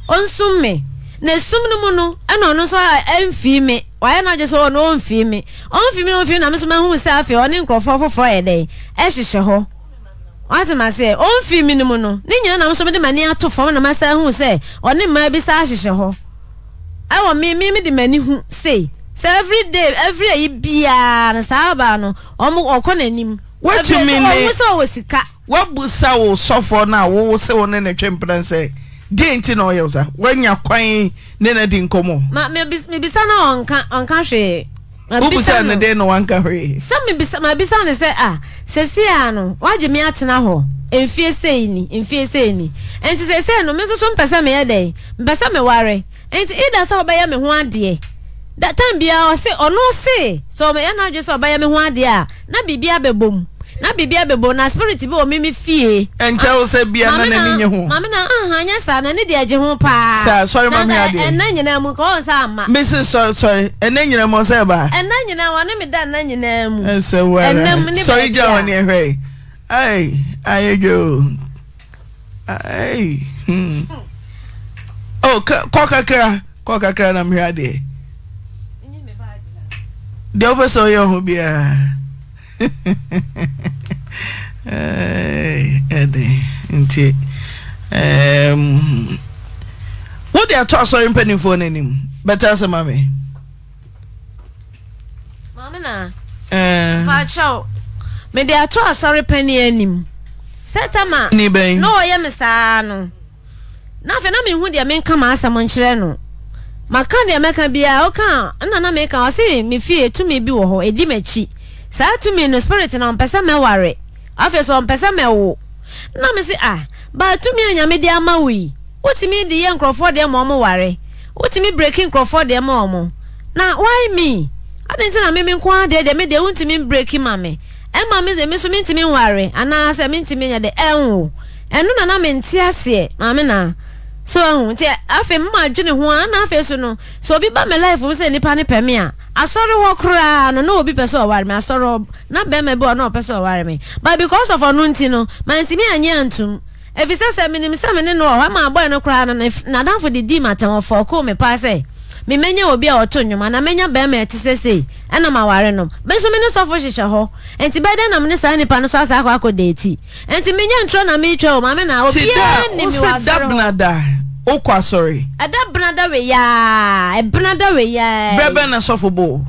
ɔnsum me na esum no mu no ɛna ɔno nso ɛmfii me wayɛ n'adwene sɛ ɔno ɔmfii me ɔmfii me na ɔmfii me na me nso mahu sɛ afei ɔne nkurɔfoɔ foforɔ yɛ dɛn ɛhyehyɛ hɔ Wate m'aseɛ? Ɔmfii me no mu no, ne nyinaa na me nso mede m'ani ato fam na masan ahu sɛ ɔne mmaa bi san hyehyɛ hɔ. Ɛwɔ me, me mede m'ani hu sei, sɛ every day, every ayi biara no, saa ɔbaa no, ɔmo, ɔkɔ n'anim. Every, Woatumi sɛ ne. ɔhu sɛ ɔwɔ sika. Woabusa wo sɔfoɔ no a wo se wo ne no twe mpena sɛ, Deɛn nti na ɔyɛ wo saa? Woanya kwan ne no adi nkɔmmɔ? Ma, mebis, mebisa no a ɔnka, ɔnka hwee. Wobisaa no dɛn na wanka hwee? Sɛ mebisa, mabisa no sɛ, Ah, seesei ara no, woagye me atena hɔ mfeɛ sei ni, mfeɛ sei ni. Enti seesei no, me nso so mpɛ sɛ meyɛ dɛn? Mepɛ sɛ meware. Enti either sɛ wobɛyɛ me ho adeɛ. Da, time biara ɔse, ɔno se, sɛ ɔyɛ n'adwene sɛ ɔbɛyɛ me ho adeɛ a, na biribi abɛbɔ mu. Na biribi abɛbɔ mu, na spirit bi wɔ me me fie. Ɛnkyɛ wo sɛ bia na Maame n'ani na, nye ho. maame na, aha, nyɛ saa, n'ani deɛ gye ho paa. Saa, sɔre ma Na mehwɛ nka adeɛ. ɛnna nyinaa mu, nka ɔnsa amma. Mese sɔre, sɔre, ɛnna nyinaa mu ɔsɛ ɛbaa. Ɛnna nyinaa, wɔne me da nna nyinaa mu. Ɛsɛ wo ara. Ɛnna mu ne Sɔre baabi gyina hɔ a. ne ɛhwɛ. Ai, ayɛ dwa o. Ai, hmm. Oh, kɔ kakra, kɔ kakra na mehwɛ adeɛ. Deɛ wopɛ sɛ ɔyɛ ho biara. Ɛde nti wode ato asɔre mpanimfoɔ no anim bɛtɛ asɛm ma me. Maame na. Eh. Mpakyɛw, mede ato asɔre panyin anim. Sɛ tama na ɔyɛ me saa no. Na afei na menhu deɛ menka m'asɛm nkyerɛ no. Maka deɛ mɛka biara, ɔka a, ɛna na meka, ɔse me fie tumi bi wɔ hɔ, ɛdi m'akyi. Saa tumi no, spirit no, ɔmpɛ sɛ mɛware. Afei nso ɔmpɛ sɛ mɛwo. Na mese, ah, but tumi a Nyame de ama wo yi, wotumi de yɛ nkurɔfoɔ deɛ ma wɔware. Wotumi breki nkurɔfoɔ deɛ ma wɔn. Na why me? Adɛn nti na me me nko ara deɛ deɛ me deɛ wontumi mbreki ma me? Ɛma me deɛ me nso mentumi nware anaa sɛ mentumi nyɛ dɛ ɛnwo. Ɛno na na mente aseɛ maame naa. So wahu? Nti afei me madwene ho ara na afei so no sɛ obi ba me life mu sɛ nipa no pɛ me a, asɔre hɔ koraa no na obi pɛ sɛ ɔware me, asɔre hɔ na bɛrima bi wɔ hɔ na ɔpɛ sɛ ɔware me but because of ɔno nti no mantumi annye antum. Efisɛ sɛ minim sɛ me ne no wɔ hɔ, ɛma boy no koraa no, ne n'adamfo de dii m'atɛm, ɔfɔɔkoo me paa sɛ memmenya obi a ɔto nnwom anaa menya barima a ɛte sɛ sei na maware no. Me nso me ne sɔfo hyehyɛ hɔ, enti bɛyɛ dɛn na me ne saa nipa no nso asan akɔ akɔdeeti? Enti menyɛ nturo na meretwa o, maame na Te da obiara a nnim me wɔ wose da asɔre hɔ. benada wokɔ asɔre. Ɛda benada wei ara, ɛbenada wei ara Berɛ yi. bɛn na sɔfo bo wo?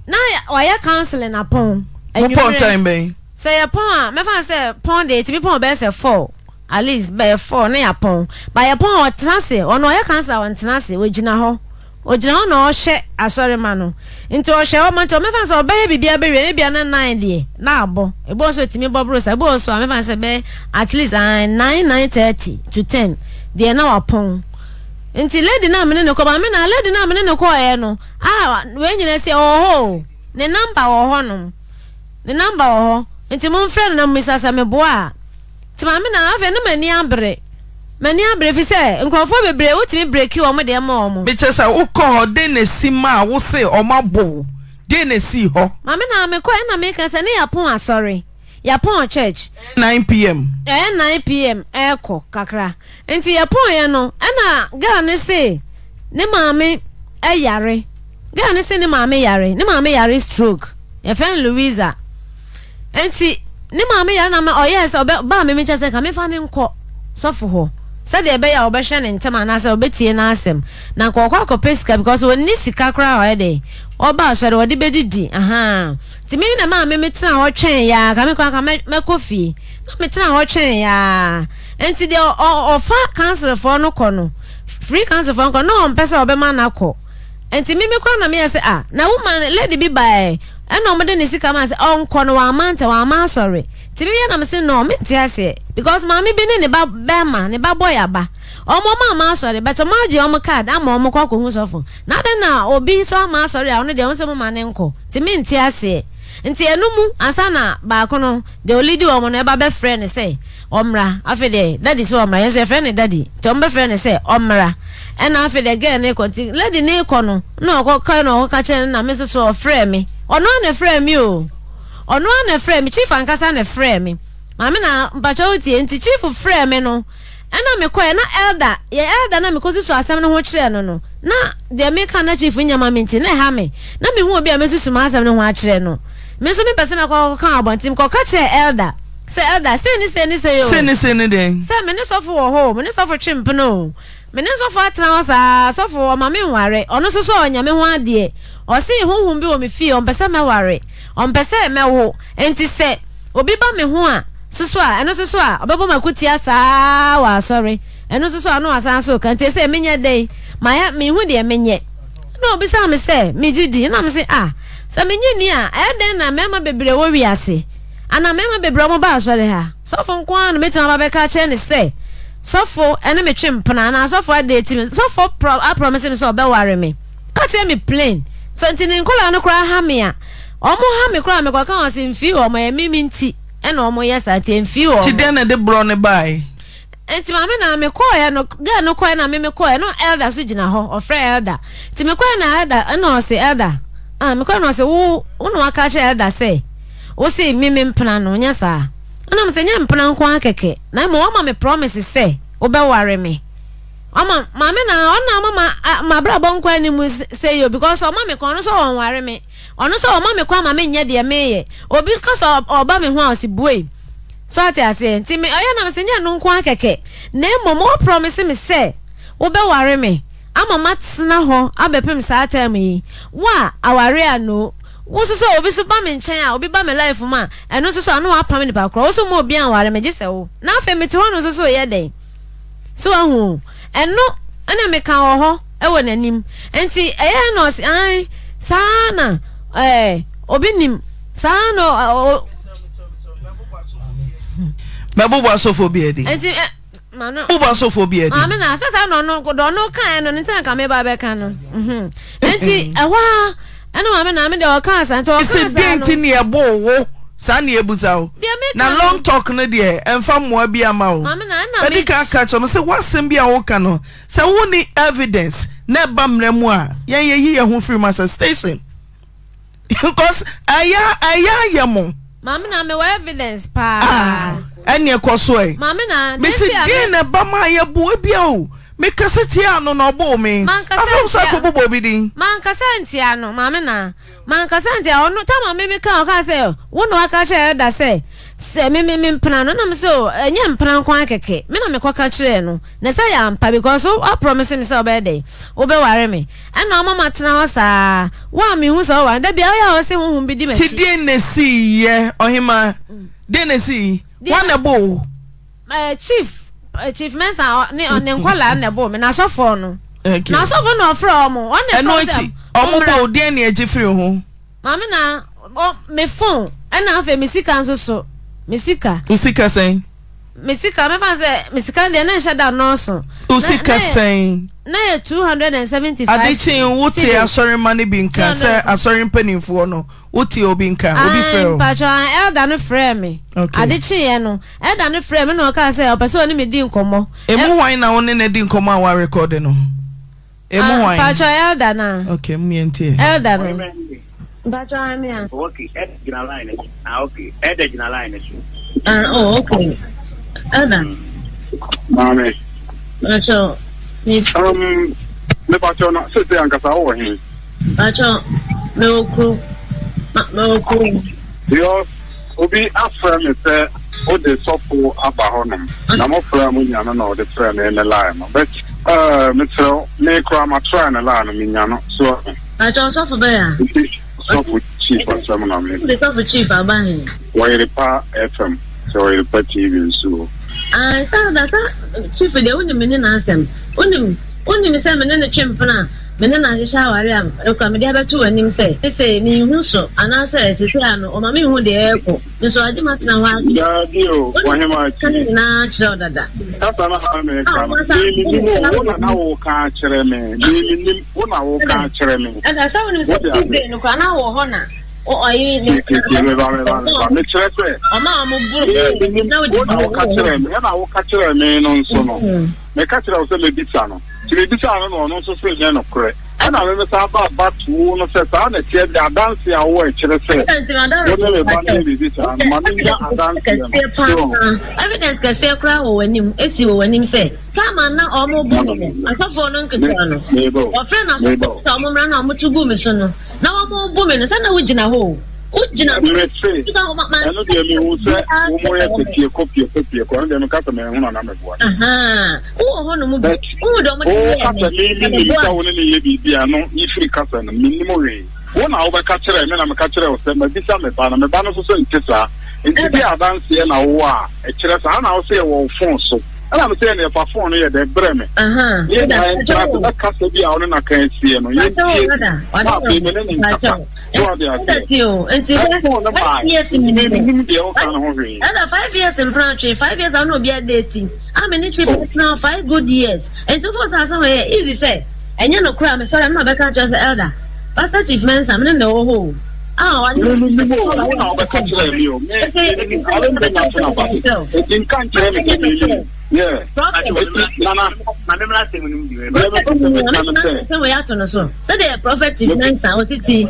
Na wayɛ counseling apɔn, Mopɔn anwummerɛ. time bɛn? Sɛ yɛpɔn a, mɛfa no sɛ pɔn deɛ yɛtumi pɔn bɛyɛ sɛ four, at least bɛyɛ four na yɛapɔn. But yɛpɔn a ɔtena ase, ɔno ɔyɛ council a ɔntena ase, ɔgyina hɔ. Ɔgyina hɔ na ɔhwɛ asɔremma no. Nti ɔhwɛ hɔ ma nti mɛfa no sɛ ɔbɛyɛ biribiara bɛwie no ebia na nine deɛ na abɔ. Ebi wɔ hɔ nso ɛtumi bɔ boro saa, ebi wɔ hɔ nso a mɛfa no sɛ bɛyɛ at least ae nine, 9:30 to 10 deɛ na wapɔn. Nti lady no a me ne no kɔ, maame na lady no a me ne no kɔeɛ no, ah wei nyinaa si ɔwɔ hɔ o, ne number wɔ hɔnom. Ne number wɔ hɔ nti monfrɛ no na mommisa sɛ meboa a. Nti maame na afei na m'ani abere. M'ani abere efisɛ nkurɔfoɔ bebree wotumi breki wɔn deɛ ma wɔn. Mekyerɛ sɛ wokɔ hɔ den na esi maa wo se wɔn abɔ wo? Deɛn na esii hɔ? Maame na mekɔɛ ɛna meka sɛ ne yɛapɔn asɔre, yɛapɔn church. Ɛyɛ 9 pm. Ɛyɛ 9 pm ɛɛkɔ kakra. Nti yɛpɔneɛ no ɛna girl no se ne maame yare, girl no se ne maame yare, ne maame yare stroke, yɛfrɛ no Louisa. Nti ne maame yare na ɔyɛɛ sɛ ɔbɛ baa me nkyɛn sɛ nka memfa no nkɔ sɔfo hɔ sɛdeɛ ɛbɛyɛ a ɔbɛhwɛ ne ntɛm anaasɛ ɔbɛtie n'asɛm na nka ɔkɔ akɔpɛ sika because ɔnni sika koraa a ɔyɛ dɛ ɔba asɔre ɔde bɛdidi ahaa nti me na maame metena hɔ twɛn yaa ka me koraa ka mɛkɔ fie na metena hɔ twɛn yaa Nti deɛ ɔfa councilfoɔ no kɔ no, free councilfoɔ no kɔ no, na ɔmpɛ sɛ ɔbɛma no akɔ. Nti me me koraa na meyɛ sɛ ah, na woman lady bi baeɛ, ɛna wɔde ne sika maa sɛ ɔnkɔ no, wamma ntɛm, wamma asɔre. Nti me yɛ na mese no, mente aseɛ. Because maame bi ne ne ba bɛrima, ne ba boy aba. Wɔn wɔn amma asɔre, but wɔn agye wɔn card ama wɔn kɔ akɔhu sɔfo. Na adɛn na obi nso amma asɔre a ɔno deɛ wɔn sɛ mo ma no nkɔ. Nti mente aseɛ. Nti ɛno mu ansa na baako no, deɛ ɔleadi wɔn no ɛba bɛfrɛ no sɛ, Ɔmmra. Afei deɛ daddy sɛ ɔmmra. Yɛn nso yɛfrɛ no daddy. Nti ɔmo bɛfrɛ no sɛ ɔmmra. Ɛna afei deɛ girl no rekɔ. Nti lady no rekɔ no, na ɔkɔ ka na ɔkɔka kyerɛ no na me nso so ɔfrɛɛ me. Ɔno ara na ɛfrɛɛ me o. Ɔno ara na ɛfrɛɛ me. Chief ankasa na ɛfrɛɛ me. Maame na mpakyɛ wotie. Nti chief frɛɛ me no, ɛna mekɔɛ na elder, yɛ elder na mekɔsusu asɛm no ho kyerɛɛ no no, na deɛ meka na chief nyɛ ma me nti na ɛha me. Na mehu obi a mɛsusu m'asɛm no ho akyerɛ no. Me nso mepɛ sɛ mɛkɔ akɔka wɔ abɔnten. Mekɔka kyerɛɛ elder. Sɛ elder, sei ne sei ne sei o. Sei ne sei ne dɛn? Sɛ me ne sɔfo wɔ hɔ o, me ne sɔfo twe mpena o. Me ne sɔfo atena hɔ saa, sɔfo ɔma me nware, ɔno nso so ɔnyɛ me ho adeɛ. Ɔse honhom bi wɔ me fie, ɔmpɛ sɛ mɛware, ɔmpɛ sɛ mɛwo, enti sɛ obi ba me ho a soso a, ɛno nso so a, ɔbɛbɔ m'akotia saa wɔ asɔre, ɛno nso so a na wasan so reka, nti ɛsɛ menyɛ dɛn? Mayɛ, menhu deɛ menyɛ. Ɛna ɔbisaa me sɛ, megye di? Ɛna mese, ah, sɛ mennye nni a, ɛyɛ dɛn na mmarima bebree wɔ wiase? Ana mmarima bebree a wɔba asɔre ha? Sɔfo nko ara na mɛtumi aba abɛka akyerɛ no sɛ sɔfo ne me twe mpena anaa sɔfo adeeti me. Sɔfo aprɔmese me sɛ ɔbɛware me. Ka kyerɛ me plain. So nti ne nkwadaa no koraa ha me a, wɔn ha me koraa mekɔka wɔn se mfii wɔn, ɛyɛ me me nti ɛna wɔn yɛ saa nti mfii wɔn. Nti dɛn na ɛde borɔ no bae? Nti maame na me kɔɔɛ no, girl no kɔɔɛ na me me kɔɔɛ no elder so gyina hɔ, ɔfrɛ elder. Nti me kɔɔɛ na elder ɛna ɔse elder, ah me kɔɔɛ na ɔse wo wo na waka akyerɛ elder sɛ wo se me me mpena no nyɛ saa. Ɛna me sɛ nyɛ mpena nko ara kɛkɛ na mmom wama me promise sɛ wobɛware me. Ɔma maame na ɔna ama ma m'abrabɔ nkɔ anim sɛ yi o because ɔma me kwan ɔno nso ɔnware me. Ɔno nso ɔma me kwan ma menyɛ deɛ meyɛ. Obi ka sɛ ɔba me ho a ɔse buei. So ate aseɛ? Nti me ɔyɛ na mese nyɛ ɛno nko ara kɛkɛ, na mmom wo promise me sɛ wobɛware me ama matena hɔ abɛpem saa term yi. Wo a aware a no, wo nso sɛ obi nso ba me nkyɛn a, obi ba me life mu a, ɛno nso so a na wapam nipa korɔ. Wo nso mma obiara nware me gye sɛ wo. Na afei mete hɔ no nso so reyɛ dɛn? So wahu o? Ɛno na meka wɔ hɔ wɔ n'anim. Nti ɛyɛɛ na ɔse ae saa na ɛɛ obi nim saa na ɔ. Mɛbobɔ asɔfoɔ bi adi. Nti ɛ. Wobɔ asɔfoɔ bi adi. Maame na sɛ saa na ɔno deɛ ɔno kaeɛ no ne nti na nka meba bɛka no. Mhm. Nti ɛhɔ a ɛna maame na me deɛ ɔkaa saa nti ɔkaa saa no. Sɛ deɛ nti ne ɛboo wo saa ne ɛbusa wo. Na long talk no deɛ ɛmfa mmoa bi ama wo. Maame na ɛna me. Madi kan aka kyerɛ mo sɛ w'asɛm bi a woka no sɛ wonni evidence na ɛba mmara mu a yɛn yɛyi yɛn ho firi mu as a station. Because ɛyɛ ɛyɛ ayɛ mo. Maame na mewɔ evidence paa. Ah, ɛneɛ kɔ so ɛ. Maame na, deɛ Mese nti a deɛn me. na ɛba maa yɛbo ebia o, mekasa tiaa no na ɔboo me. Mankasa Afei wo nso ntia. akɔbobɔ obi din. Mankasa ntia no, maame na. Mankasa ntia ɔno, time a me meka ɔkaa sɛ, wo na waka kyerɛ Elder sɛ, sɛ me me mempena no, ɛna me sɛ o, ɛnyɛ mpena nko ara kɛkɛ, me na mekɔka kyerɛɛ no. Na sɛ ɛyɛ ampa because wo wa promise me sɛ wobɛyɛ dɛn, wobɛware me. Ɛna ɔma matena hɔ saa. Wo a mehu sɛ woware no, da biara woyɛ a wose honhom bi di Nti m'akyi. deɛn na ɛsiiɛ, ɔhemaa? Deɛn na ɛsii? Hwan na ɛboo wo? Eh, Chief, eh, Chief Mensah ɔ, ne, ɔ, ne nkwadaa na ɛboo me, n'asɔfoɔ no. Okay. N'asɔfoɔ na ɔfrɛ wɔn, wɔn na ɛfrɛ Ɛno wɔn sɛ akyi, wɔn mommra. boo wo, deɛn na ɛgye firi ho? Maame na, ɔ, me phone, ɛna afei me sika nso so, me sika. Wo sika sɛn? Me sika, mɛfa no sɛ me sika no deɛ na ɛnhyɛ da nnɔɔso. Wo sika sɛn? Na yɛ 275 Ade kyee wo te cedis. asɔremma no bi nka sɛ asɔre mpanimfoɔ no, wo te obi nka, obi Ae, frɛ wo? mpakyɛw, ae, elder no frɛɛ me. Okay. Ade kyeeɛ no, elder no frɛɛ me na ɔkaa sɛ ɔpɛ sɛ ɔne me di nkɔmmɔ. Emu hwan na wo ne no adi nkɔmmɔ a woarekɔɔde no? Emu Ah, hwan? mpakyɛw, elder no a. Okay, mu yɛntie. Elder no. Mpakyɛw, ae, me a. Okay, Elder gyina line no so. Ah, okay, Elder gyina line no so. Ah, oh, okay. Elder. Maame. Mpakyɛw. Me. Um, mepakyɛw na sese ankasa wowɔ he? Mpakyɛw, mewɔ kuro. Ma, mewɔ kuro. Because obi afrɛ me sɛ wode sɔfo aba hɔnom na mofrɛ a monya no na ɔde frɛ me ne line no but uh, mesrɛ wo me koraa ma try ne line no menya no so ɔho. Mpakyɛw sɔfo bɛyɛ a? Nti sɔfo chief asɛm na me. Wode sɔfo chief aba he? Ɔyerepa FM sɛ Ɔyerepa TV nso o. Ae saa da sa chief deɛ wonim me ne n'asɛm wonim wonim sɛ me ne no twe mpena a me ne no ahyehyɛ aware a ɛkura mede abɛto w'anim sɛ sesei menhu so anaasɛ sesei a no ɔma menhu deɛ ɛrekɔ nso agye matena hɔ akyɛ. Daabi o, ɔhemaa Ka ne nyinaa kyerɛ wo dada. Kasa no a na meka no, me mennim o, wo na na woka akyerɛ me, me mennim, wo na woka akyerɛ me. Ɛda sɛ wonim sɛ Wote ase? Tuesday no koraa na wɔ hɔ na ɔyi ne. Tie tie meba meba meba mekyerɛ sɛ. Ɔma wɔn boro. Me mennim, wo na woka kyerɛ me, ɛna woka kyerɛ me no nso no, meka kyerɛ wo sɛ mebisa no. Nti mebisaa no na ɔno nso se nyɛ nokorɛ. Ɛna me mesan baa back to wo no sɛ saa na ɛteɛ deɛ adanseɛ a wowɔ ɛkyerɛ sɛ wo ne me ba no yɛ biribi saa no ma menya adanseɛ no. So woahu? Evidence kɛseɛ koraa wɔ w'anim, esi wɔ w'anim sɛ time a na wɔn bo me no, asɔfoɔ no nketewa no, wɔfrɛ no asɔfoɔ sɛ wɔn mmra na wɔn to gu me so no, na wɔn bo me no, sɛ na wogyina hɔ o. Wogyina hɔ. Mese, ɛno deɛ mehu sɛ wɔn yɛ sɛ piekɔ piekɔ piekɔ, ɛno deɛ meka sɛ manhunu anaa meboa. Wowɔ hɔ nom bi. But Wohu deɛ wɔde yɛɛ woka me. sɛ me Na menim meboa. sɛ wo ne no yɛ biribi a, no yi firi kasa no mu, mennim hwee. Wo na wobɛka kyerɛɛ me na meka kyerɛɛ wo sɛ mabisa me ba no, me ba no nso sɛ nte saa. Nti deɛ adanseɛ na wowɔ a ɛkyerɛ saa? Ɛna wo sɛ ɛwɔ wo phone so. Ɛna me sɛ ɛneɛ fa phone no yɛ dɛ brɛ me. Aha, Ne yɛn Ɛda, nyinaa yɛntena ase mpakyɛw o. na kasa bi a wo ne no aka asie no, Mpakyɛw o, yɛntie Ɛda, na wada afei me ne no nkasa. mpakyɛw. So ate Ɛda aseɛ? tie o, nti hwɛ, Ɛfon no five bae, years nti nyina me ni. mennim deɛ woka no ho hwee. Ɛda five years mpena twe, five years a wo ne obi adate, a me ne twe Oh. bɛtena hɔ five good years. Nti wofo sɛ asɛm wei yɛ easy sɛ ɛnyɛ nokorɛ a mesɔre a me na ɔbɛka akyerɛ sɛ Elder, Pastor Chief Mensah, me ne no na ɛwɔ hɔ o. A ɔne Me mennim o, wo na wobɛka kyerɛɛ me o, me mennim, I don't know nothing about it. Nti nka nkyerɛ me sɛ mennim. Yeah. Prophet. Eti Nana, Maame mmra asɛm no mu bi. deɛ mepɛ sɛ meka ne sɛ, Sɛ wei ato no so. Sɛdeɛ Prophet Chief Mensah ɔsisi.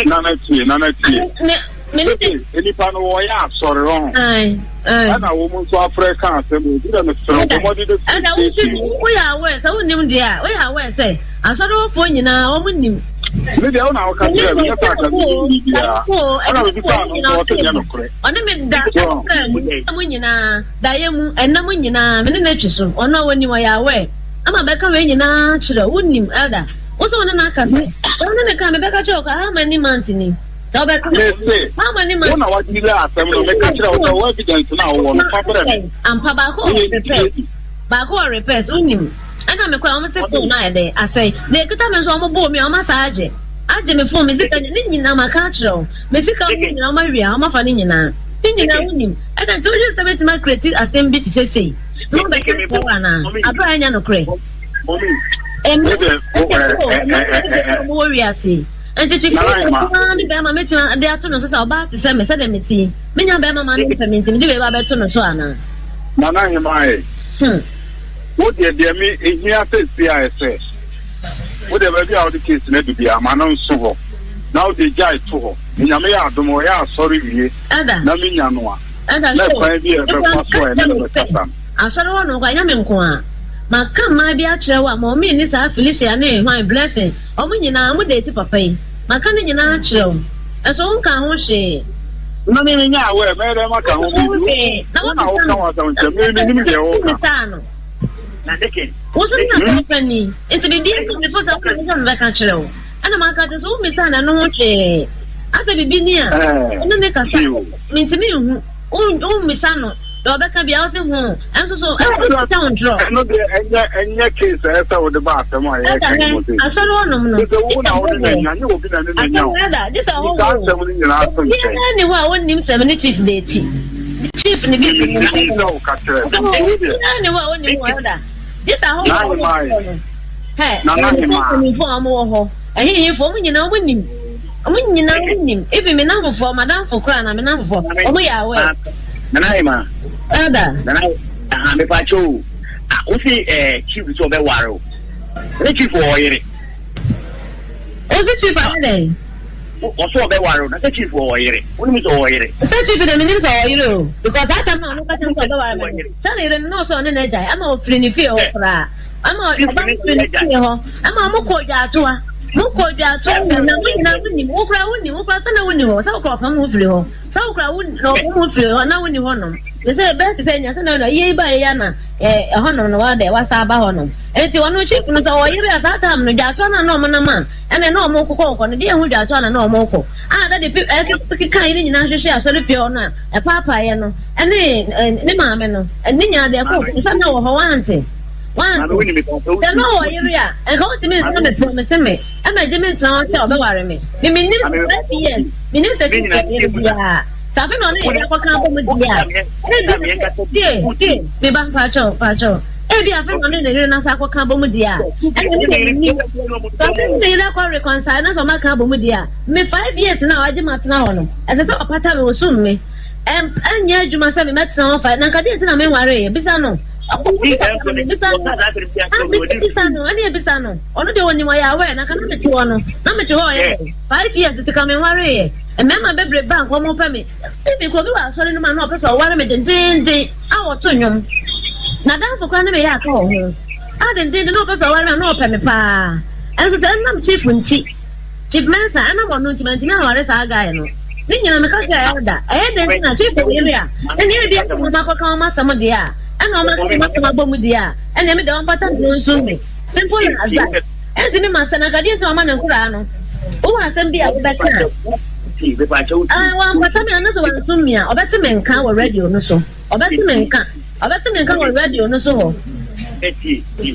Nana tie, Nana tie. Me me ne Sese, nnipa no wɔyɛ asɔre ɔho. Ae, ae. Ɛna wɔn nso afrɛ ka asɛm obi dɛ mesrɛ wo bɔ mmɔden bɛ Ɛda firi wo station hɔ. woyɛ aware sɛ wonnim deɛ a woyɛ aware sɛ asɔrewɔfoɔ nyinaa wɔn nim. Me deɛ wo na woka kyerɛ me nyɛ sɛ anka menim biribiara. Ɛna mebisaa no nso ɔse nyɛ nokorɛ. Ɔne me da ɔfrɛ mu da mu nyinaa daeɛ mu ɛnna mu nyinaa me ne no atwi so ɔno a wɔnim ɔyɛ aware ama bɛka wei nyinaa kyerɛ wonim elder wo sɛ wo ne no akasa sɛ wo ne no ka mebɛka kyerɛ wo ka how many months ni sɛ wobɛka Mese, how many wo months na wadelay asɛm no, meka kyerɛ wo sɛ wo evidence no a wowɔ no, fa brɛ me. Ampa baako Ne wɔ yɛntie repairs bi. baako wɔ repairs wonim ɛna mekɔ a wɔn se phone no ayɛ dɛ asɛe na ekita me nso wɔn bɔɔ mi a wɔn asa agye agye me phone me sika ne nyinaa maka akyerɛ wo me sika mu nyinaa wɔn awia wɔn afa ne nyinaa ne nyinaa wonim ɛna nti wogye sɛ bɛtumi akreti asɛm bi te sɛ sei. Na wobɛka kyerɛ wo anaa? Aberɛ a ɛnyɛ nokorɛ. Mma ɛkyɛ so o, mma bebrebe a wɔwɔ wiase yi. Nti Chief Mensah nko ara ne bɛrima mɛtumi de ato no so sɛ ɔbaa te sɛ me sɛdeɛ mete yi, menya bɛrima ma no mpɛ me nti mede wei ba bɛto no so anaa? Nana Hemaa ɛ, Hmm. wo deɛ deɛ me ehia seesei ayɛ sɛ, wo deɛ baabi a wode case no adu biara ma no nso hɔ, na wo deɛ gyae to hɔ. Nyame yɛ adom ɔyɛ asɔre wie na menya no a, na kwan bi a ɛbɛfa so a ɛne no bɛkasa no. Asɔre hɔ nom koraa, ɛnyɛ me nko ara. Maka mmaa bi akyerɛ wo a, Maame ne saa Felicia ne hwan, Blessing, wɔn nyinaa, wɔn date papa yi. Maka ne nyinaa akyerɛ wo. Nso wonkaa ho hwee. Na me menya aware, mɛyɛ dɛn maka ho biribi? Wo na woka ho asɛm kyerɛ me, mennim deɛ woka. Womisaa no. Na Dickens. Wo nso ne asɔre panin. Nti biribi nso mefo sɛ wopɛ sɛ mebɛka kyerɛ wo. Ɛna maka kyerɛ sɛ wommisaa no ɛno ho hwee. Asɛ biribi ni a, ɔne ne kasa. Mentumi nhu. Wommisa no deɛ ɔbɛka biara wose hoo. Ɛnso so ɛnso sɛ wo ntorɔ. Ɛno deɛ ɛnyɛ ɛnyɛ case a ɛsɛ wode ba asɛm a yɛreka yi mu se. Asɔre hɔnom no. Sɛ wo na wode na anya nyɛ obi na ne na anya o. Asɔre ɛda gye sɛ ɔhɔhoɔ. Saa asɛm no nyinaa so nkyɛn. Obiara ni hɔ a ɔnnim sɛ me ne chief da akyi. Chief ne bi. Menim sɛ woka kyerɛ me. Obiara ni hɔ a ɔnnim wɔ ɛda. Gye sɛ ahɔhoɔ a wɔwɔ hɔ no. Hɛ, Nana mpanyimfo Hemaa. mpanyimfo a wɔwɔ hɔ, ɛhehefo, wɔn nyinaa wɔn nim. Wɔn nyinaa wɔn nim. Even me namfofoɔ, m'adamfo koraa na me namfofoɔ, wɔn yɛ aware. Nana Hemaa. Elder. Nana, aha, mepa kyɛw o. Ah, wo se eh, chief sɛ ɔbɛware o. Ne chief wɔ ɔyere. Wo se chief ayɛ dɛn? Ɔsɛ ɔbɛware o, na sɛ chief wɔ ɔyere. Wonim sɛ ɔwɔ ɔyere. Sɛ chief de menim sɛ ɔwɔ yere o. Because that time na ɔno ka kyerɛ me sɛ ɔbɛware me no, sɛ ne yere no na ɔsɛ ɔne no agyae, ama ɔfiri ne fie hɔ koraa. Ɛma ɔba no firi ne fie hɔ. Ɛma ɔmo kɔ dwaatoa. Mo kɔ dwaatoa nyina mo nyina mo nim. Wo koraa wo nim. Wo koraa sɛ na wo ni hɔ. Sɛ wo koraa ɔpam wo firi hɔ. Sɛ wo koraa wo na ɔpam wo firi hɔ na wo ni hɔ nom. Ne sɛ bɛyɛ te sɛ nya sɛ na na yie ba yɛ ya na ɛɛ ɛhɔ nom no wa dɛ wa sa aba hɔ nom. Eti ɔno chief no sɛ ɔyere a saa time no dwaatoa no a na ɔmo nam a ɛna na ɔmo kokɔ kɔ no deɛ ɛho dwaatoa na na ɔmo kɔ. A dade pe ɛkeka yɛ ne nyinaa hwehwɛ asɔre fie hɔ no a ɛpaapaeɛ no ɛne ne maame no ne nyinaa deɛ ɛkɔ sɛ na wɔ hɔ wante. Wante. Sɛ na ɔwɔ yere a, nka ɔntumi nsa me promise me, ɛma gye me ntena hɔ sɛ ɔbɛware me. Me menim sɛ 5 years, menim sɛ chief wɔ yere biara. Sɛ afe na ɔne yere akɔka abɔ mu deɛ a, ebi tie, tie, me ba, mpakyɛw, mpakyɛw. Ebi afe na ɔne ne yere nasa akɔka abɔ mu deɛ a, ɛna me deɛ menim. Sɛ ɔne ne yere akɔ reconcile na sɛ ɔmo aka abɔ mu deɛ a, me 5 years na wagye matena hɔ no, ɛsɛ sɛ ɔpata me, ɔsum me. Ɛnyɛ adwuma sɛ me mɛtena hɔ five, na nka deɛ nti na menwareeɛ, bisa no. Bisa no, bisa no, ɛne bisa no. Ɔno deɛ ɔnim ɔyɛ aware na ka na mete hɔ no, na mete hɔ ɔyɛ dɛ. 5 years ti ka me nwareeɛ. Mmarima bebree ba nka ɔmo pɛ me. Even kɔ obi wɔ asɔre no mu a na ɔpɛ sɛ ɔware me dendeenden a ɔto nnwom. Na danfo koraa ne me yɛ aka wɔ ho. A dendeenden na ɔpɛ sɛ ɔware me a na ɔpɛ me paa. Ɛnso sɛ ɛnam chief nti. Chief Mensah, ɛnam ɔno nti mantumi anware saa guy no. Ne nyinaa meka kyerɛɛ Elder, ɛyɛ dɛn nti na Chief yere a, ɛnneɛ ebia sɛ wɔn akɔka wɔn asɛm deɛ a, ɛna wɔn aka wɔn asɛm abɔ mu deɛ a, ɛnneɛ me deɛ wɔmpata me na ɔnsu me. Simple as that. Ɛntumi ma sɛ na anka deɛ nti na wama ne nkoraa no. Wowɔ asɛm bi a wobɛka a, ah, wampata me anaasɛ wansum me a, ɔbɛte me nka wɔ radio no so. Ɔbɛte me nka. Ɔbɛte me nka wɔ radio no so hɔ.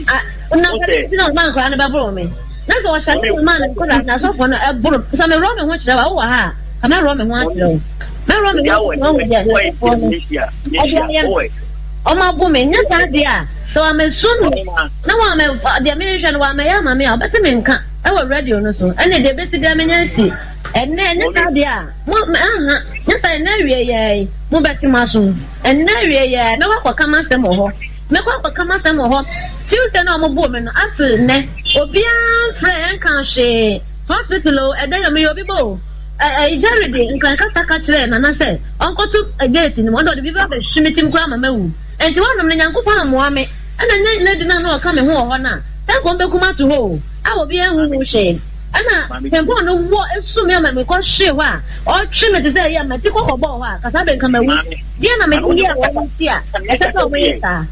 Ah, na nti na ɔma nkwadaa no bɛboro me. Na sɛ ɔhyɛ ne ɔma ne nkwadaa na asɔfoɔ no ɛboro. Sɛ mewrɔ me ho kyerɛ wo a, wowɔ ha a, ka mɛworɔ me ho akyerɛ wo. Mɛworɔ me ho akyerɛ wo deɛ asɔfoɔ no ɛde ayɛ me. Ɔmo abo me. Nyɛ saa deɛ a, sɛ wamɛsu me na wamɛ deɛ mehwehwɛ no wamɛyɛ ama me a, ɔbɛte me nka ɛwɔ radio no so. Ɛne deɛ ɛbɛsi biara menya asi. Ɛnnɛ, ɛnyɛ saa deɛ a, mo, aha, nyɛ saa ɛnnɛ awie yɛɛ. Mobɛte m'aso. Ɛnnɛ awiei yi ara, mɛkɔ akɔka m'asɛm wɔ hɔ. Mɛkɔ akɔka m'asɛm wɔ hɔ. Tuesday no a wɔbɔɔ me no, up to nnɛ, obiara mfrɛɛ nkaa hwee. Hospital o, ɛdɛn o, meyɛ obi ba o. Ɛ ɛ Jerry de Nkran kasa ka kyerɛɛ Nana sɛ ɔnkɔto gate no mu. Ɔno de, ɔde biribi abɛhwe me tirim koraa ma mawu. Enti hɔnom no, Nyankopɔn ammoa me. Ɛna nyɛ lady no a na ɔka me ho wɔ hɔ no a, sɛ anka wɔbɛku me ato hɔ o, a obiara anhu ho hwee. Ɛna tempɔn no wɔ esu me ama mekɔ hwee hɔ a ɔtwe me te sɛ ɛyɛ a mati kɔ kɔbɔɔ hɔ a kasa bɛ nka mawu. Deɛ na mede yɛɛ wɔn nti a ɛsɛ sɛ wɔyɛ saa?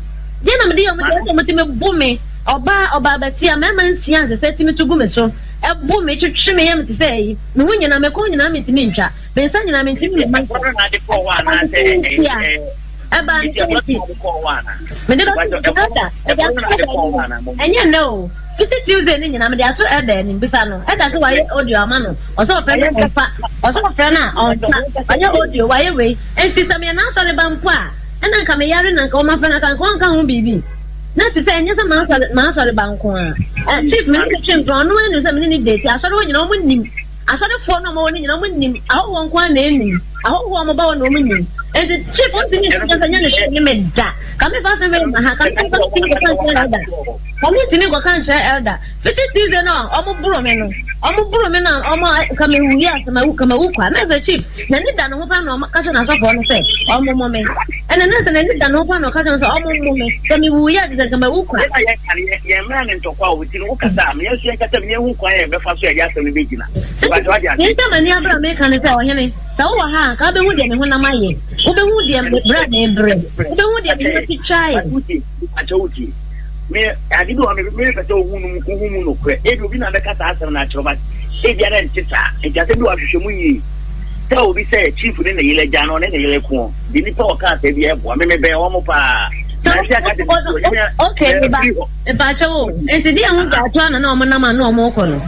Deɛ na mede yɛɛ wɔn nti a ɛsɛ sɛ wɔtumi bo me ɔbaa ɔbaa basia mmarima nsia nsɛ sɛ tumi to gu me so ɛbo me twetwe me yɛ me te sɛ ɛyi me ho nyinaa me kɔn nyinaa mentumi ntwa me nsa nyinaa mentumi mma ɛbaa ne sɛ nti a ɛbaa ne sɛ nti mede bɛto ɛda ɛde ato ɛda ɛnyɛ nnɛ o. Fiti Tuesday no nyina mede ato Elder anim bisa no Elder sɛ wayɛ audio ama no ɔsɛ ɔfrɛ no ɔmfa ɔsɛ ɔfrɛ no a ɔmfa ɔyɛ audio wayɛ wei nti sɛ meyɛ n'asɔre ba mpo a. Ɛna nka meyare na nka wɔafrɛ no aka nka ɔnka ho biribi. Na te sɛ ɛnyɛ sɛ m'asɔre m'asɔre ba nko ara. Ɛ chief me ne no twe mpena ɔno ara nim sɛ me ne no date asɔre hɔ nyinaa wɔn nim. Asɔrefoɔ no a wɔwɔ no nyinaa wɔn nim. Ahɔhoɔ nko ara na ɛnnim. Ahɔhoɔ a wɔba hɔ na wɔn nim. Nti chief ntumi nka sɛ nyɛ ne hwee ne me da. Ka me fa asɛm wei ma ha. Ka me fa ntumi nkɔka nkyerɛ elder. Ka me ntumi nkɔka nkyerɛ elder. Fiti Tuesday no a wɔn boro me no wɔn boro me no a wɔn ka me wu yɛ asɛm awu ka ma wu kwa. Na sɛ chief N'ani da ne ho paa na ɔka kyerɛ n'asɔfoɔ no sɛ ɔmmomo me. Ɛnna na sɛ n'ani da ne ho paa na ɔka kyerɛ no sɛ ɔmmomo me. Sɛ mewuiɛ a, kyerɛ sɛ anka mawu kwa. Yɛn a yɛka no, yɛn mmara ne ntɔkwa a ɔti no, wokasa a, yɛn nso yɛnkasa bi na yɛnhu kwan a yɛbɛfa so a yɛde asɛm no bɛgyina. Mepakyɛ wate Nea aseɛ? enti a m'ani abere a mereka ne sɛ, ɔhene, sɛ wowɔ ha a, anka wobɛhu deɛ me honam ayɛ, wobɛhu deɛ brɛ a merebrɛ, wobɛhu deɛ me ho atwitwa ayɛ. Mepakyɛ wotie. Me ade bi wɔ hɔ a me mepɛ sɛ wohu no mu wohu mu nokorɛ. Ebi obi na bɛka saa asɛm no akyerɛ wo but ebia na ɛnte saa. Nti asɛm bi wɔ hɔ a hwehwɛ mu yie. Sɛ obi sɛ chief ne ne yere agya no ɔne ne yere ko de nipa a ɔkaa saa bi ɛboa me mebɛn wɔn paa. Nansi aka sɛ mesi hɔ nyame Okay, meba mefiri hɔ. mepakyɛ wo nti deɛ ho gya ato ana na wɔn nam a na wɔn rekɔ no.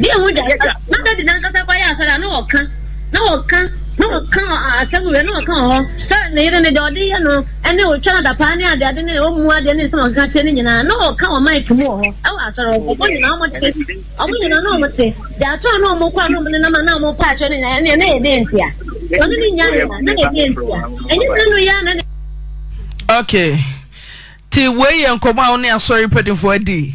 Deɛ ho gya na dadi nankasa kɔ yɛ asɔre a na ɔka na ɔka na ɔka asɛm wei na ɔka wɔ hɔ sɛ ne yere ne deɛ ɔde yɛ no ɛne ɔtwa no adapaa ne ade ade ne ɔmmu adeɛ ne nsɛm a ɔkeka kyerɛ ne nyinaa na ɔka wɔ mic mu wɔ hɔ ɛwɔ asɔre hɔ ɔmo nyinaa ɔmo te ɔmo nyinaa na ɔmo te deɛ ato a na ɔmo kɔ a na ɔmo nenam a na ɔmo pa akyerɛ ne nyinaa ɛne na yɛ deɛ ntia ɔno ne nyaa yɛ na yɛ deɛ ntia ɛnyɛ sɛ no yɛ na Okay. Ti wei yɛ nkɔmɔ a wo ne asɔre mpanimfoɔ adi.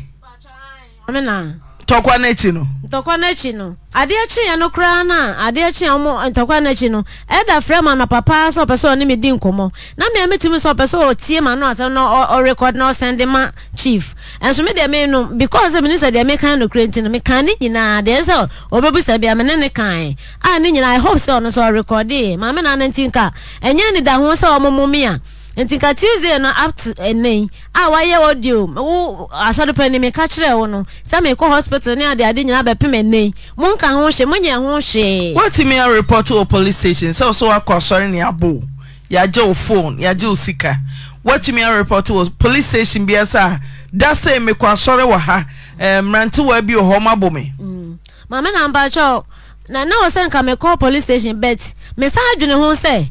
Maame na. Ntɔkwa no akyi no. Ntɔkwa no akyi no. Adeɛ kyeeɛ no koraa no a, adeɛ kyeeɛ a wɔn, ntɔkwa no akyi no, Elder frɛɛ me anɔpa paa sɛ ɔpɛ sɛ ɔne me di nkɔmmɔ. Na me a metumi sɛ ɔpɛ sɛ ɔtie m'ano asɛm na ɔ, ɔrekɔd na ɔsɛnde ma Chief. Nso me deɛ me no, because sɛ menim sɛ deɛ meka yɛ nokorɛ nti no, mekaa ne nyinaa, deɛ ɛsɛ sɛ ɔbɛbisa biara me ne no kaeɛ. A ne nyinaa, I hope sɛ ɔno nso ɔrekɔdeeɛ. Maame Nana nti nka ɛnyɛ anidaho sɛ wɔmomo me a, nti nka Tuesday no up to ɛnnɛ yi, a wayɛ audio wo asɔre panin meka kyerɛɛ wo no sɛ mekɔ hospital ne ade ade nyinaa bɛpem ɛnnɛ yi monka ho hwee monyɛ ho hwee. Woatumi a report wɔ police station sɛ wo sɛ woakɔ asɔre ne yɛabo wo, yɛagye wo phone, yɛagye wo sika. Woatumi a report wɔ police station biara sɛ ah da sei mekɔ asɔre wɔ ha, eh, mmerantewaa bi wɔ hɔ wɔabo me. Mm. Maame na mpakyɛw na na wɔ sɛ nka mekɔ police station but me san adwene ho sɛ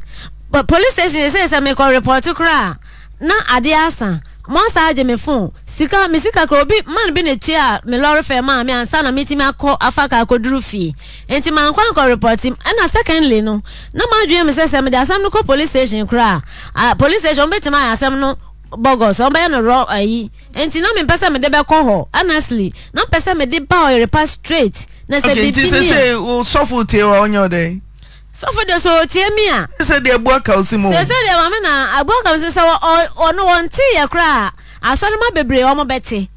police station sɛ sɛ mekɔ report koraa na adeɛ asa mo asa agye me phone sika me sika koraa obi man bi na etua me lɔre fare maa me ansa na metumi akɔ afa kaa akɔduru fie nti mankɔ ankɔ report ɛna secondly no na m'adwene me sɛ sɛ mede asɛm no kɔ police station koraa a police station wɔn bɛtumi ayɛ asɛm no bɔgɔs wɔn bɛyɛ no rɔ ayi Nti na mempɛ sɛ mede bɛkɔ hɔ honestly na mepɛ sɛ mede ba ɔyerepa straight na sɛ Okay, nti biribi ni a. sesei wo sɔfo tie wo a ɔnyɛ wo dɛn? Sɔfo deɛ sɛ ɔtie me a. Sɛ deɛ abu aka wo si mu. Sesei deɛ maame na abu aka me si sɛ ɔno ɔnte yɛ koraa a asɔrema bebree wɔn bɛte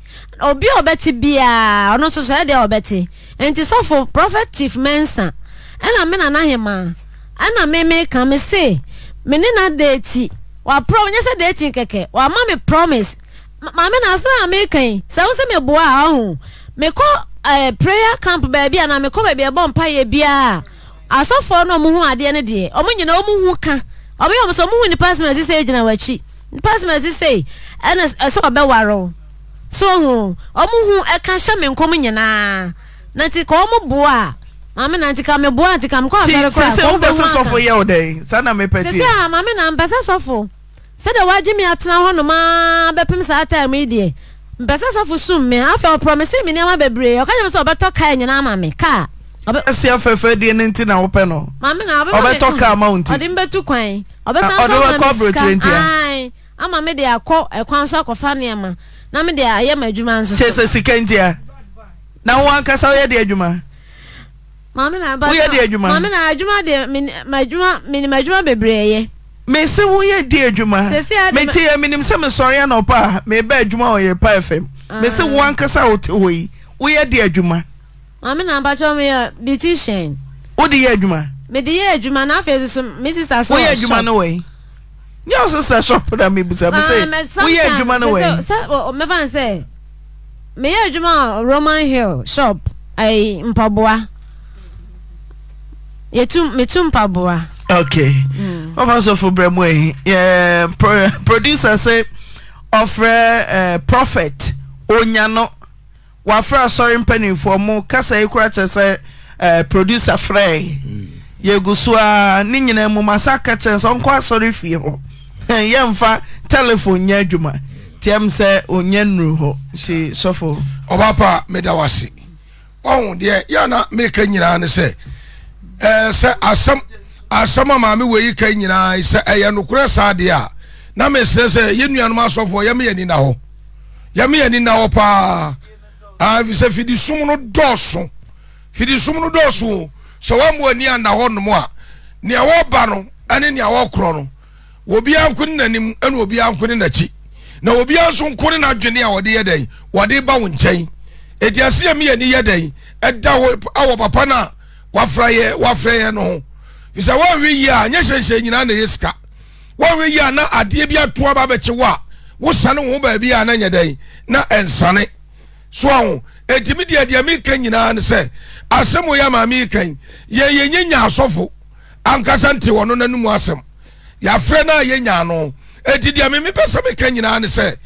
obi a ɔbɛte biara ɔno nso sɔɛ deɛ ɔbɛte nti sɔfo prophet chief Mensah ɛna me nana hemaa ɛna me meka me se me ne na date Wa prom nyɛ sɛ dating kɛkɛ wama me promise maame na asɛm a meka yi sɛ wo sɛ meboa a ɔho mekɔ eh, prayer camp baabi anaa mekɔ baabi a ɛbɔ mpaeɛ biara asɔfoɔ no ɔmo hu adeɛ no deɛ ɔmo nyina ɔmo hu ka ɔmo yɛ ɔmo sɛ ɔmo hu nipa asɛm a ɛsi sɛ gyina w'akyi nipa asɛm a ɛsi sɛ ɛna ɛsɛ ɔbɛware wo so ɔho ɔmo hu ɛka hyɛ me nkɔm nyinaa na nti ka ɔmo boa a Maame na nti ka me boa nti ka me kɔ asɔre Ti koraa sese ka wopɛ wobɛhu sɛ aka. sɔfo yɛ wo dɛn? Saa na mepɛ Sese tie. a maame na mpɛ sɛ sɔfo sɛdeɛ wagye me atena hɔ nom aa bɛpem saa time yi deɛ mpɛ sɛ sɔfo sum me afei ɔprɔmise me nneɛma bebree ɔka kyerɛ me sɛ ɔbɛtɔ car nyinaa ama me car ɔbɛ. Asi afɛfɛ deɛ no nti na wopɛ no? Maame na ɔbɛma me Ɔbɛtɔ car ama wo nti? ɔde me bɛtu kwan Na ɔbɛsan ɔde nso wo ama bɛkɔ me sika aburokyire nti a? ae ama me de akɔ ɛkwan so akɔfa nneɛma na me de ayɛ m'adwuma nso Kyerɛ so. sɛ sika nti a? Na wo ankasa woyɛ deɛ adwuma? Maame na ba Woyɛ deɛ adwuma? Maame na adwuma deɛ me m'adwuma menim adwuma bebree yɛ. Mese woyɛ deɛ adwuma? Sɛsi ade Mete yɛ menim sɛ mesɔre anɔpa a meba adwuma wɔ Yerepa FM. Mese wo ankasa a wote hɔ yi woyɛ deɛ adwuma? Maame na mpakyɛw meyɛ beautician. Wode yɛ adwuma? Mede yɛ adwuma na afei nso so me sister so Woyɛ wɔ adwuma shop. no wɔ he? Nyɛ wo sister shop na mebusa Ah, mese mɛ woyɛ adwuma sometimes no wɔ sɛ he? sɛ mɛfa no sɛ Meyɛ adwuma wɔ Roman Hill shop ɛyi mpaboa. Yɛtu metu mpaboa. Okay. Mm. Papa sɔfo brɛ mu ɛyi. Yeah, pro, producer sɛ ɔfrɛ uh, prophet onya no wafrɛ asɔre mpanimfoɔ mo kasa yi kora kyerɛ sɛ uh, producer frɛ mm. yɛgu so a ne nyinaa mu masa ka kyerɛ sɛ ɔnkɔ asɔre fie hɔ. Yɛmfa telephone nyɛ adwuma nti ɛm sɛ ɔnya nnuru hɔ nti sɔfo. Ɔba pa meda wo ase. Wahu deɛ yɛ na meka nyinaa ne sɛ ɛɛ sɛ asɛm asɛm a maame wei ka nyinaa sɛ ɛyɛ nokorɛ saa deɛ a na mesrɛ sɛ yɛn nuanom asɔfoɔ yɛme yɛn ani na hɔ yɛme yɛn ani na hɔ paa ɛfiri sɛ fidisum no dɔɔso fidisum no dɔɔso o sɛ wɔn ani anna hɔ nom a nea wɔba no ɛne nea wɔkorɔ no Obiara nko ne n'anim ɛna obiara nko ne n'akyi na obiara nso nko ne n'adwene a wɔde yɛ dɛn wɔde ba wo nkyɛn. Eti ɛsɛ yɛ mi ani yɛ dɛn ɛda hɔ awɔ papa no a wafra yɛ wafrɛ yɛ no ho. Fisɛ wɔnhwɛ yie a nyɛ hyɛnhyɛn nyinaa na ɛyɛ sika. Wɔnhwɛ yie a na adeɛ bi ato aba abɛkye wo a wosane wo ho baabi a na nyɛ dɛn na ɛnsane. So aho. Eti mi deɛ deɛ meka nyinaa ne sɛ asɛm wɔ yɛ maame yi kan yɛn yɛnyɛ nya asɔfo ankasa nte ɔno n'anom asɛm. Yɛafrɛ no a yɛnya ano. Enti deɛ me mepɛ sɛ meka nyinaa ne sɛ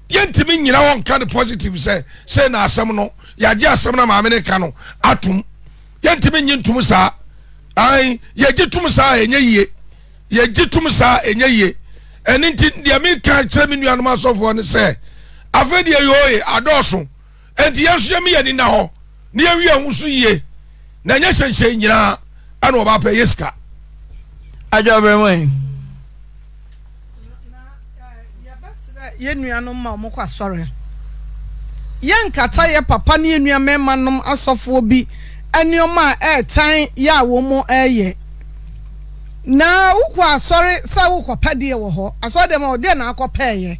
yɛntumi nnyina hɔ nka no positive sɛ sei na asɛm no, yɛagye asɛm no a maame no ka no atom. Yɛntumi nnye ntom saa. Ae, yɛgye tom saa a ɛnyɛ yie. Yɛgye tom saa a ɛnyɛ yie. Ɛno nti deɛ meka kyerɛ me nuanom asɔfoɔ ne sɛ afei deɛ yooe adɔɔso. Enti yɛn nso yɛmmi yɛn ani nna hɔ na yɛnwi yɛn ho so yie, na ɛnyɛ hyɛnhyɛn nyinaa ɛna ɔbaa pɛ yɛ sika. Adwaberɛ yi. Yɛbɛsrɛ yɛn nuanom ma wɔkɔ asɔre. Yɛnkata yɛ papa ne yɛn nua mmarima nom asɔfoɔ bi nneɛma a ɛretan yɛ a wɔn reyɛ. Na wokɔ asɔre sɛ wokɔpɛ deɛ wɔ hɔ. Asɔre deɛ ma wɔ deɛ na akɔpɛɛyɛ.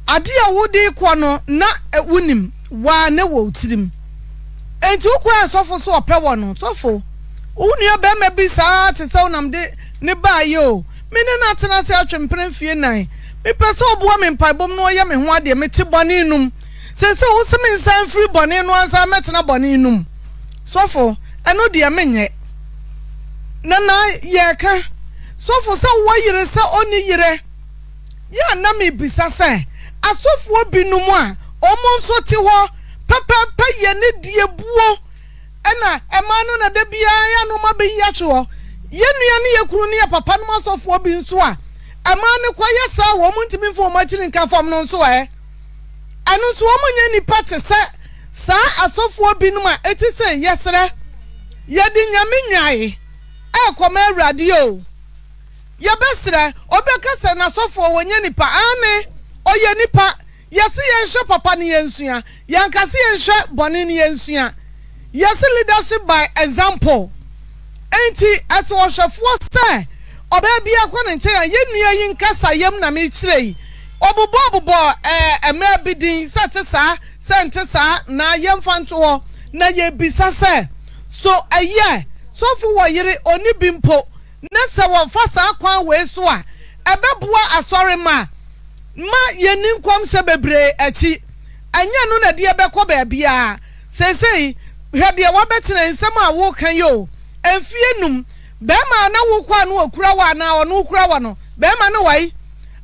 Adeɛ a wode rekɔ no na wonim, waa na ɛwɔ wo tirim. Enti wokɔɛ sɔfo so ɔpɛ wɔ no, sɔfo, wo nua barima bi saa te sɛ wo na mede ne baeɛ o, me ne no atena ase atwe mpena mfie nnan, mepɛ sɛ ɔboa me mpaebɔ mu na ɔyɛ me ho adeɛ, mete bɔne no mu. Seesei wose mensan mfiri bɔne no ansa mɛtena bɔne no mu. Sɔfo, ɛno deɛ menyɛ. Na na yɛreka, sɔfo, sɛ wowɔ yere sɛ ɔnni yerɛ. Yɛ a na mebisa sɛ, asɔfoɔ binom a wɔn nso te hɔ pɛpɛɛpɛ yɛ ne deɛ buo na ɛmaa no na da biara yɛ a na wɔn abɛyi ahwe hɔ. Yɛn nua ne yɛn kunu ne yɛn papa nom asɔfoɔ bi nso a ɛmaa no kɔ yɛ saa a wɔn ntumi mfa wɔn akyiri nka fam no nso ɛ? Ɛno nso wɔn nyɛ nnipa te sɛ saa asɔfoɔ binom a ɛti sɛ yɛsrɛ yɛde Nyame nnwae ɛrekɔma Awurade o. Yɛbɛsrɛ, obi bɛka sɛ n'asɔfoɔ wɔnyɛ nipa, aane, ɔyɛ nipa, yɛse yɛnhwɛ papa no yɛnsua, yɛanka se yɛnhwɛ bɔne no yɛnsua, yɛse leadership by example, enti ɛsɛ ɔhwɛfoɔ sɛ ɔbaa biara kɔ ne nkyɛn a, yɛn nua yi nkasa yam na mekyerɛ yi, ɔbobɔɔ bobɔɔ ɛɛ mmaa bi din sɛ ɛte saa, sɛ ɛnte saa, na yɛmfa nto hɔ, na yɛbisa sɛ, so ɛyɛ sɔfo wɔ yere, ɔnni bi mpo, Na sɛ wɔfa saa kwan wei so a, ɛbɛboa asɔremma ma yɛnni nkɔmhyɛ bebree akyi. Ɛnyɛ ɛno na ɛde yɛn bɛkɔ baabiara. Seesei, hwɛ deɛ woabɛtena nsɛm a woreka yi o. Mfeɛ num, barima a na wokɔ a na ɔkura wo anaa ɔno wokura wo no, barima no wae.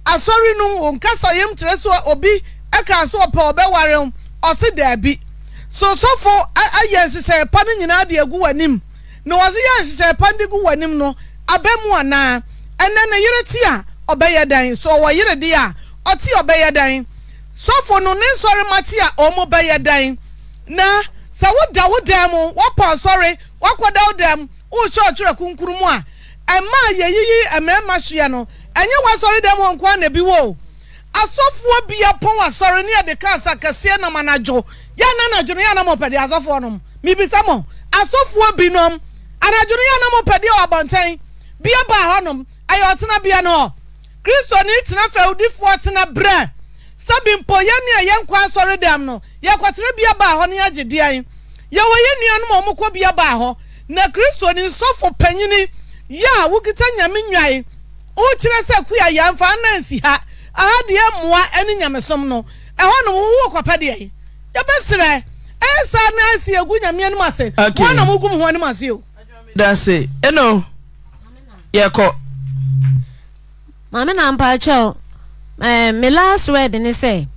Asɔre no mu, wo nkasayam kyerɛ sɛ obi kaa sɛ ɔpɛ ɔbɛware wo, ɔse daabi. So sɔfo ayɛ nhyehyɛeɛ pa no nyinaa de agu w'anim? Na wɔdze yɛ nhyehyɛɛ pa de gu w'anim no aba mu anaa? Ɛnnɛ ne yere tse a, ɔbɛyɛ dɛn? Sɛ ɔwɔ yere de a, ɔtse a ɔbɛyɛ dɛn? Sɔfo no ne nsɔremma tse a, wɔbɛyɛ dɛn? Na sɛ woda wo dan mu, woapɔn asɔre, woakɔda wo dan mu, worehyɛ ɔtwerɛ kronkron mu a, mma a yɛyiyi mmarima hweɛ no, ɛnyɛ w'asɔredan mu hɔ nko ara na ebi wɔ o. Asɔfoɔ bi apɔn asɔre ne yɛde cars akɛseɛ nam anadwo, yɛ na anadwo no yɛ na mopɛ deɛ asɔfoɔ nom? Mebisa mo, asɔfoɔ bi nom anadwo no yɛ na mopɛ deɛ wɔ abɔnten? Bia baa hɔ nom, ɛyɛ ɔtena bea no hɔ. Kristoni tena fɛwdifoɔ tena berɛ, sɛbi mpo yɛne a yɛnkɔ asɔre dɛm no, yɛkɔtena bia baa hɔ no yɛgye deɛn? Yɛwɔ yɛn nuanom a wɔkɔ bia baa hɔ, na Kristoni sɔfo panyini yɛ a wokita Nyame nnwae, Wokyerɛ sɛ kua yɛnfa nna nsi ha, aha deɛ mmoa ne nyamesom no, ɛhɔ nom wo kɔpɛ deɛn? Yɛbɛsrɛ, ɛyɛ saa na asi agu Nyame anim ase, mo ara na mo gu mo ho anim ase o. Medase eno yɛkɔ. Maame na mpakyɛw eh, me last word ne sɛ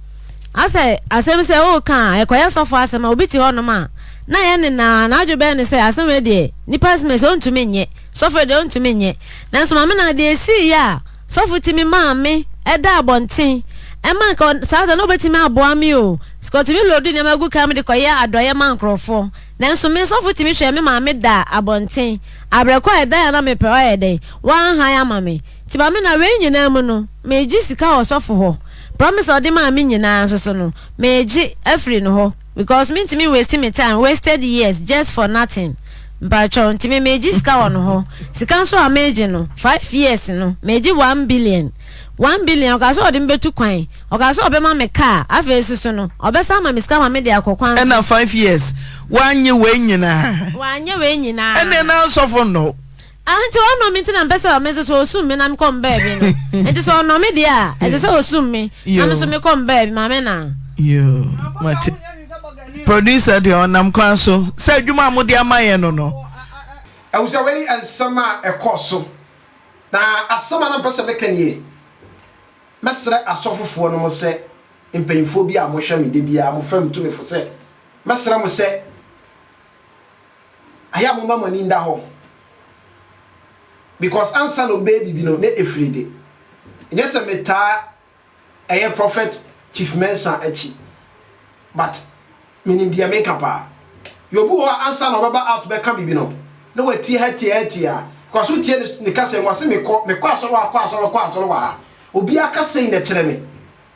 asɛ asɛm sɛ woka a ɛkɔyɛ sɔfo asɛm a obi te hɔnom a na yɛ ne naa n'adwe bɛyɛ ne sɛ asɛm wei deɛ nipa asɛm sɛ ɔntumi nyɛ sɔfo deɛ ɔntumi nyɛ nanso maame na deɛ esii yɛ a. Sɔfo tumi maa me da abɔnten ɛma nka saa da no ɔbɛtumi aboa me o. Ɔtumi loadu nneɛma gu kaa mu de kɔyɛ adɔeɛ ma nkorɔfoɔ. Nanso me sɔfo tumi hwɛɛ me maame da abɔnten. Abrɛkɔ a ɛdan a na mepɛ wayɛ dɛn? Wanhan ama me. Nti maame na wei nyinaa mu no megye sika wɔ sɔfo hɔ. Promise a ɔde maa me nyinaa nso so no megye afiri no hɔ because mentumi nwaste me time, wasted years just for nothing. Mpakyɛw nti me megye sika wɔ no hɔ. Sika nso a megye no five years no megye 1 billion. 1 billion ɔkaa sɛ ɔde me bɛtu kwan. Ɔkaa sɛ ɔbɛma me car, afei nso so no ɔbɛsan ama me sika ma me de akɔ kwan so. Ɛna 5 years wanyɛ wei nyinaa. Wanyɛ wei nyinaa. Ɛnneɛ na nsɔfo nnɔ wo. Ah, nti ɔnnɔ me nti na mpɛ sɛ me nso so osum me na mekɔ me baabi no. Nti sɛ ɔnnɔ me deɛ a, ɛsɛ sɛ osum me na me nso mekɔ me baabi, maame na. Yoo, mate. Producer deɛ ɔnam kwan so sɛ adwuma a mode ama yɛn no no. Abusua wei ne nsɛm a ɛkɔɔ so. Na asɛm a na mepɛ sɛ meka nie, Mɛsrɛ asɔfofoɔ nom sɛ, mpanyimfoɔ bi a mohwɛ me da biara, mofrɛ me tu me fo sɛ, mɛsrɛ mo sɛ, ayɛ a momma mo ani nda hɔ. Because ansa na obi bɛyɛ biribi no, na ɛfiri de. Ɛnyɛ sɛ metaa ɛyɛ Prophet Chief Mensah akyi, but menim deɛ meka paa. Yɛ obi wɔ hɔ a ansa na ɔbɛba out bɛka biribi no, na watie ha tie ha tie ha. Because wotie ne ne kasa mu, ɔse mekɔ, mekɔ asɔre wɔ ha, kɔ asɔre, kɔ asɔre wɔ ha. Obiara kasa yi na ɛkyerɛ me.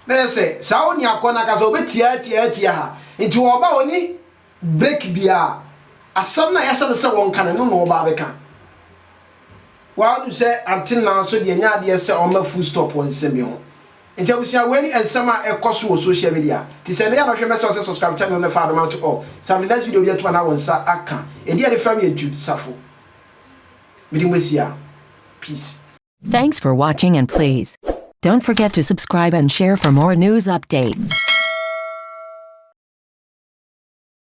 Na ɛyɛ sɛ saa onii akɔ no ankasa ɔbɛtie ha tie ha tie ha. Nti ɔba a ɔnni break biara. Asɛm no a yɛahyɛ no sɛ wɔnka no, ɛno na ɔba abɛka. Woahu sɛ Ante Naa nso deɛ ɛnyɛ adeɛ sɛ ɔma full stop wɔ nsɛm bi ho. Nti abusua wei ne nsɛm a ɛkɔ so wɔ social media. Nti sɛ ɛnɛ yɛ a na ɔhwɛ mɛsrɛ wo sɛ subscribe channel no fa adom ato all. Sɛ mede next video bi atom a na wo nsa aka. Ɛdin a yɛde frɛ me yɛ Jude Safo. Mede mo asia. Peace. Thanks for watching and please don't forget to subscribe and share for more news updates.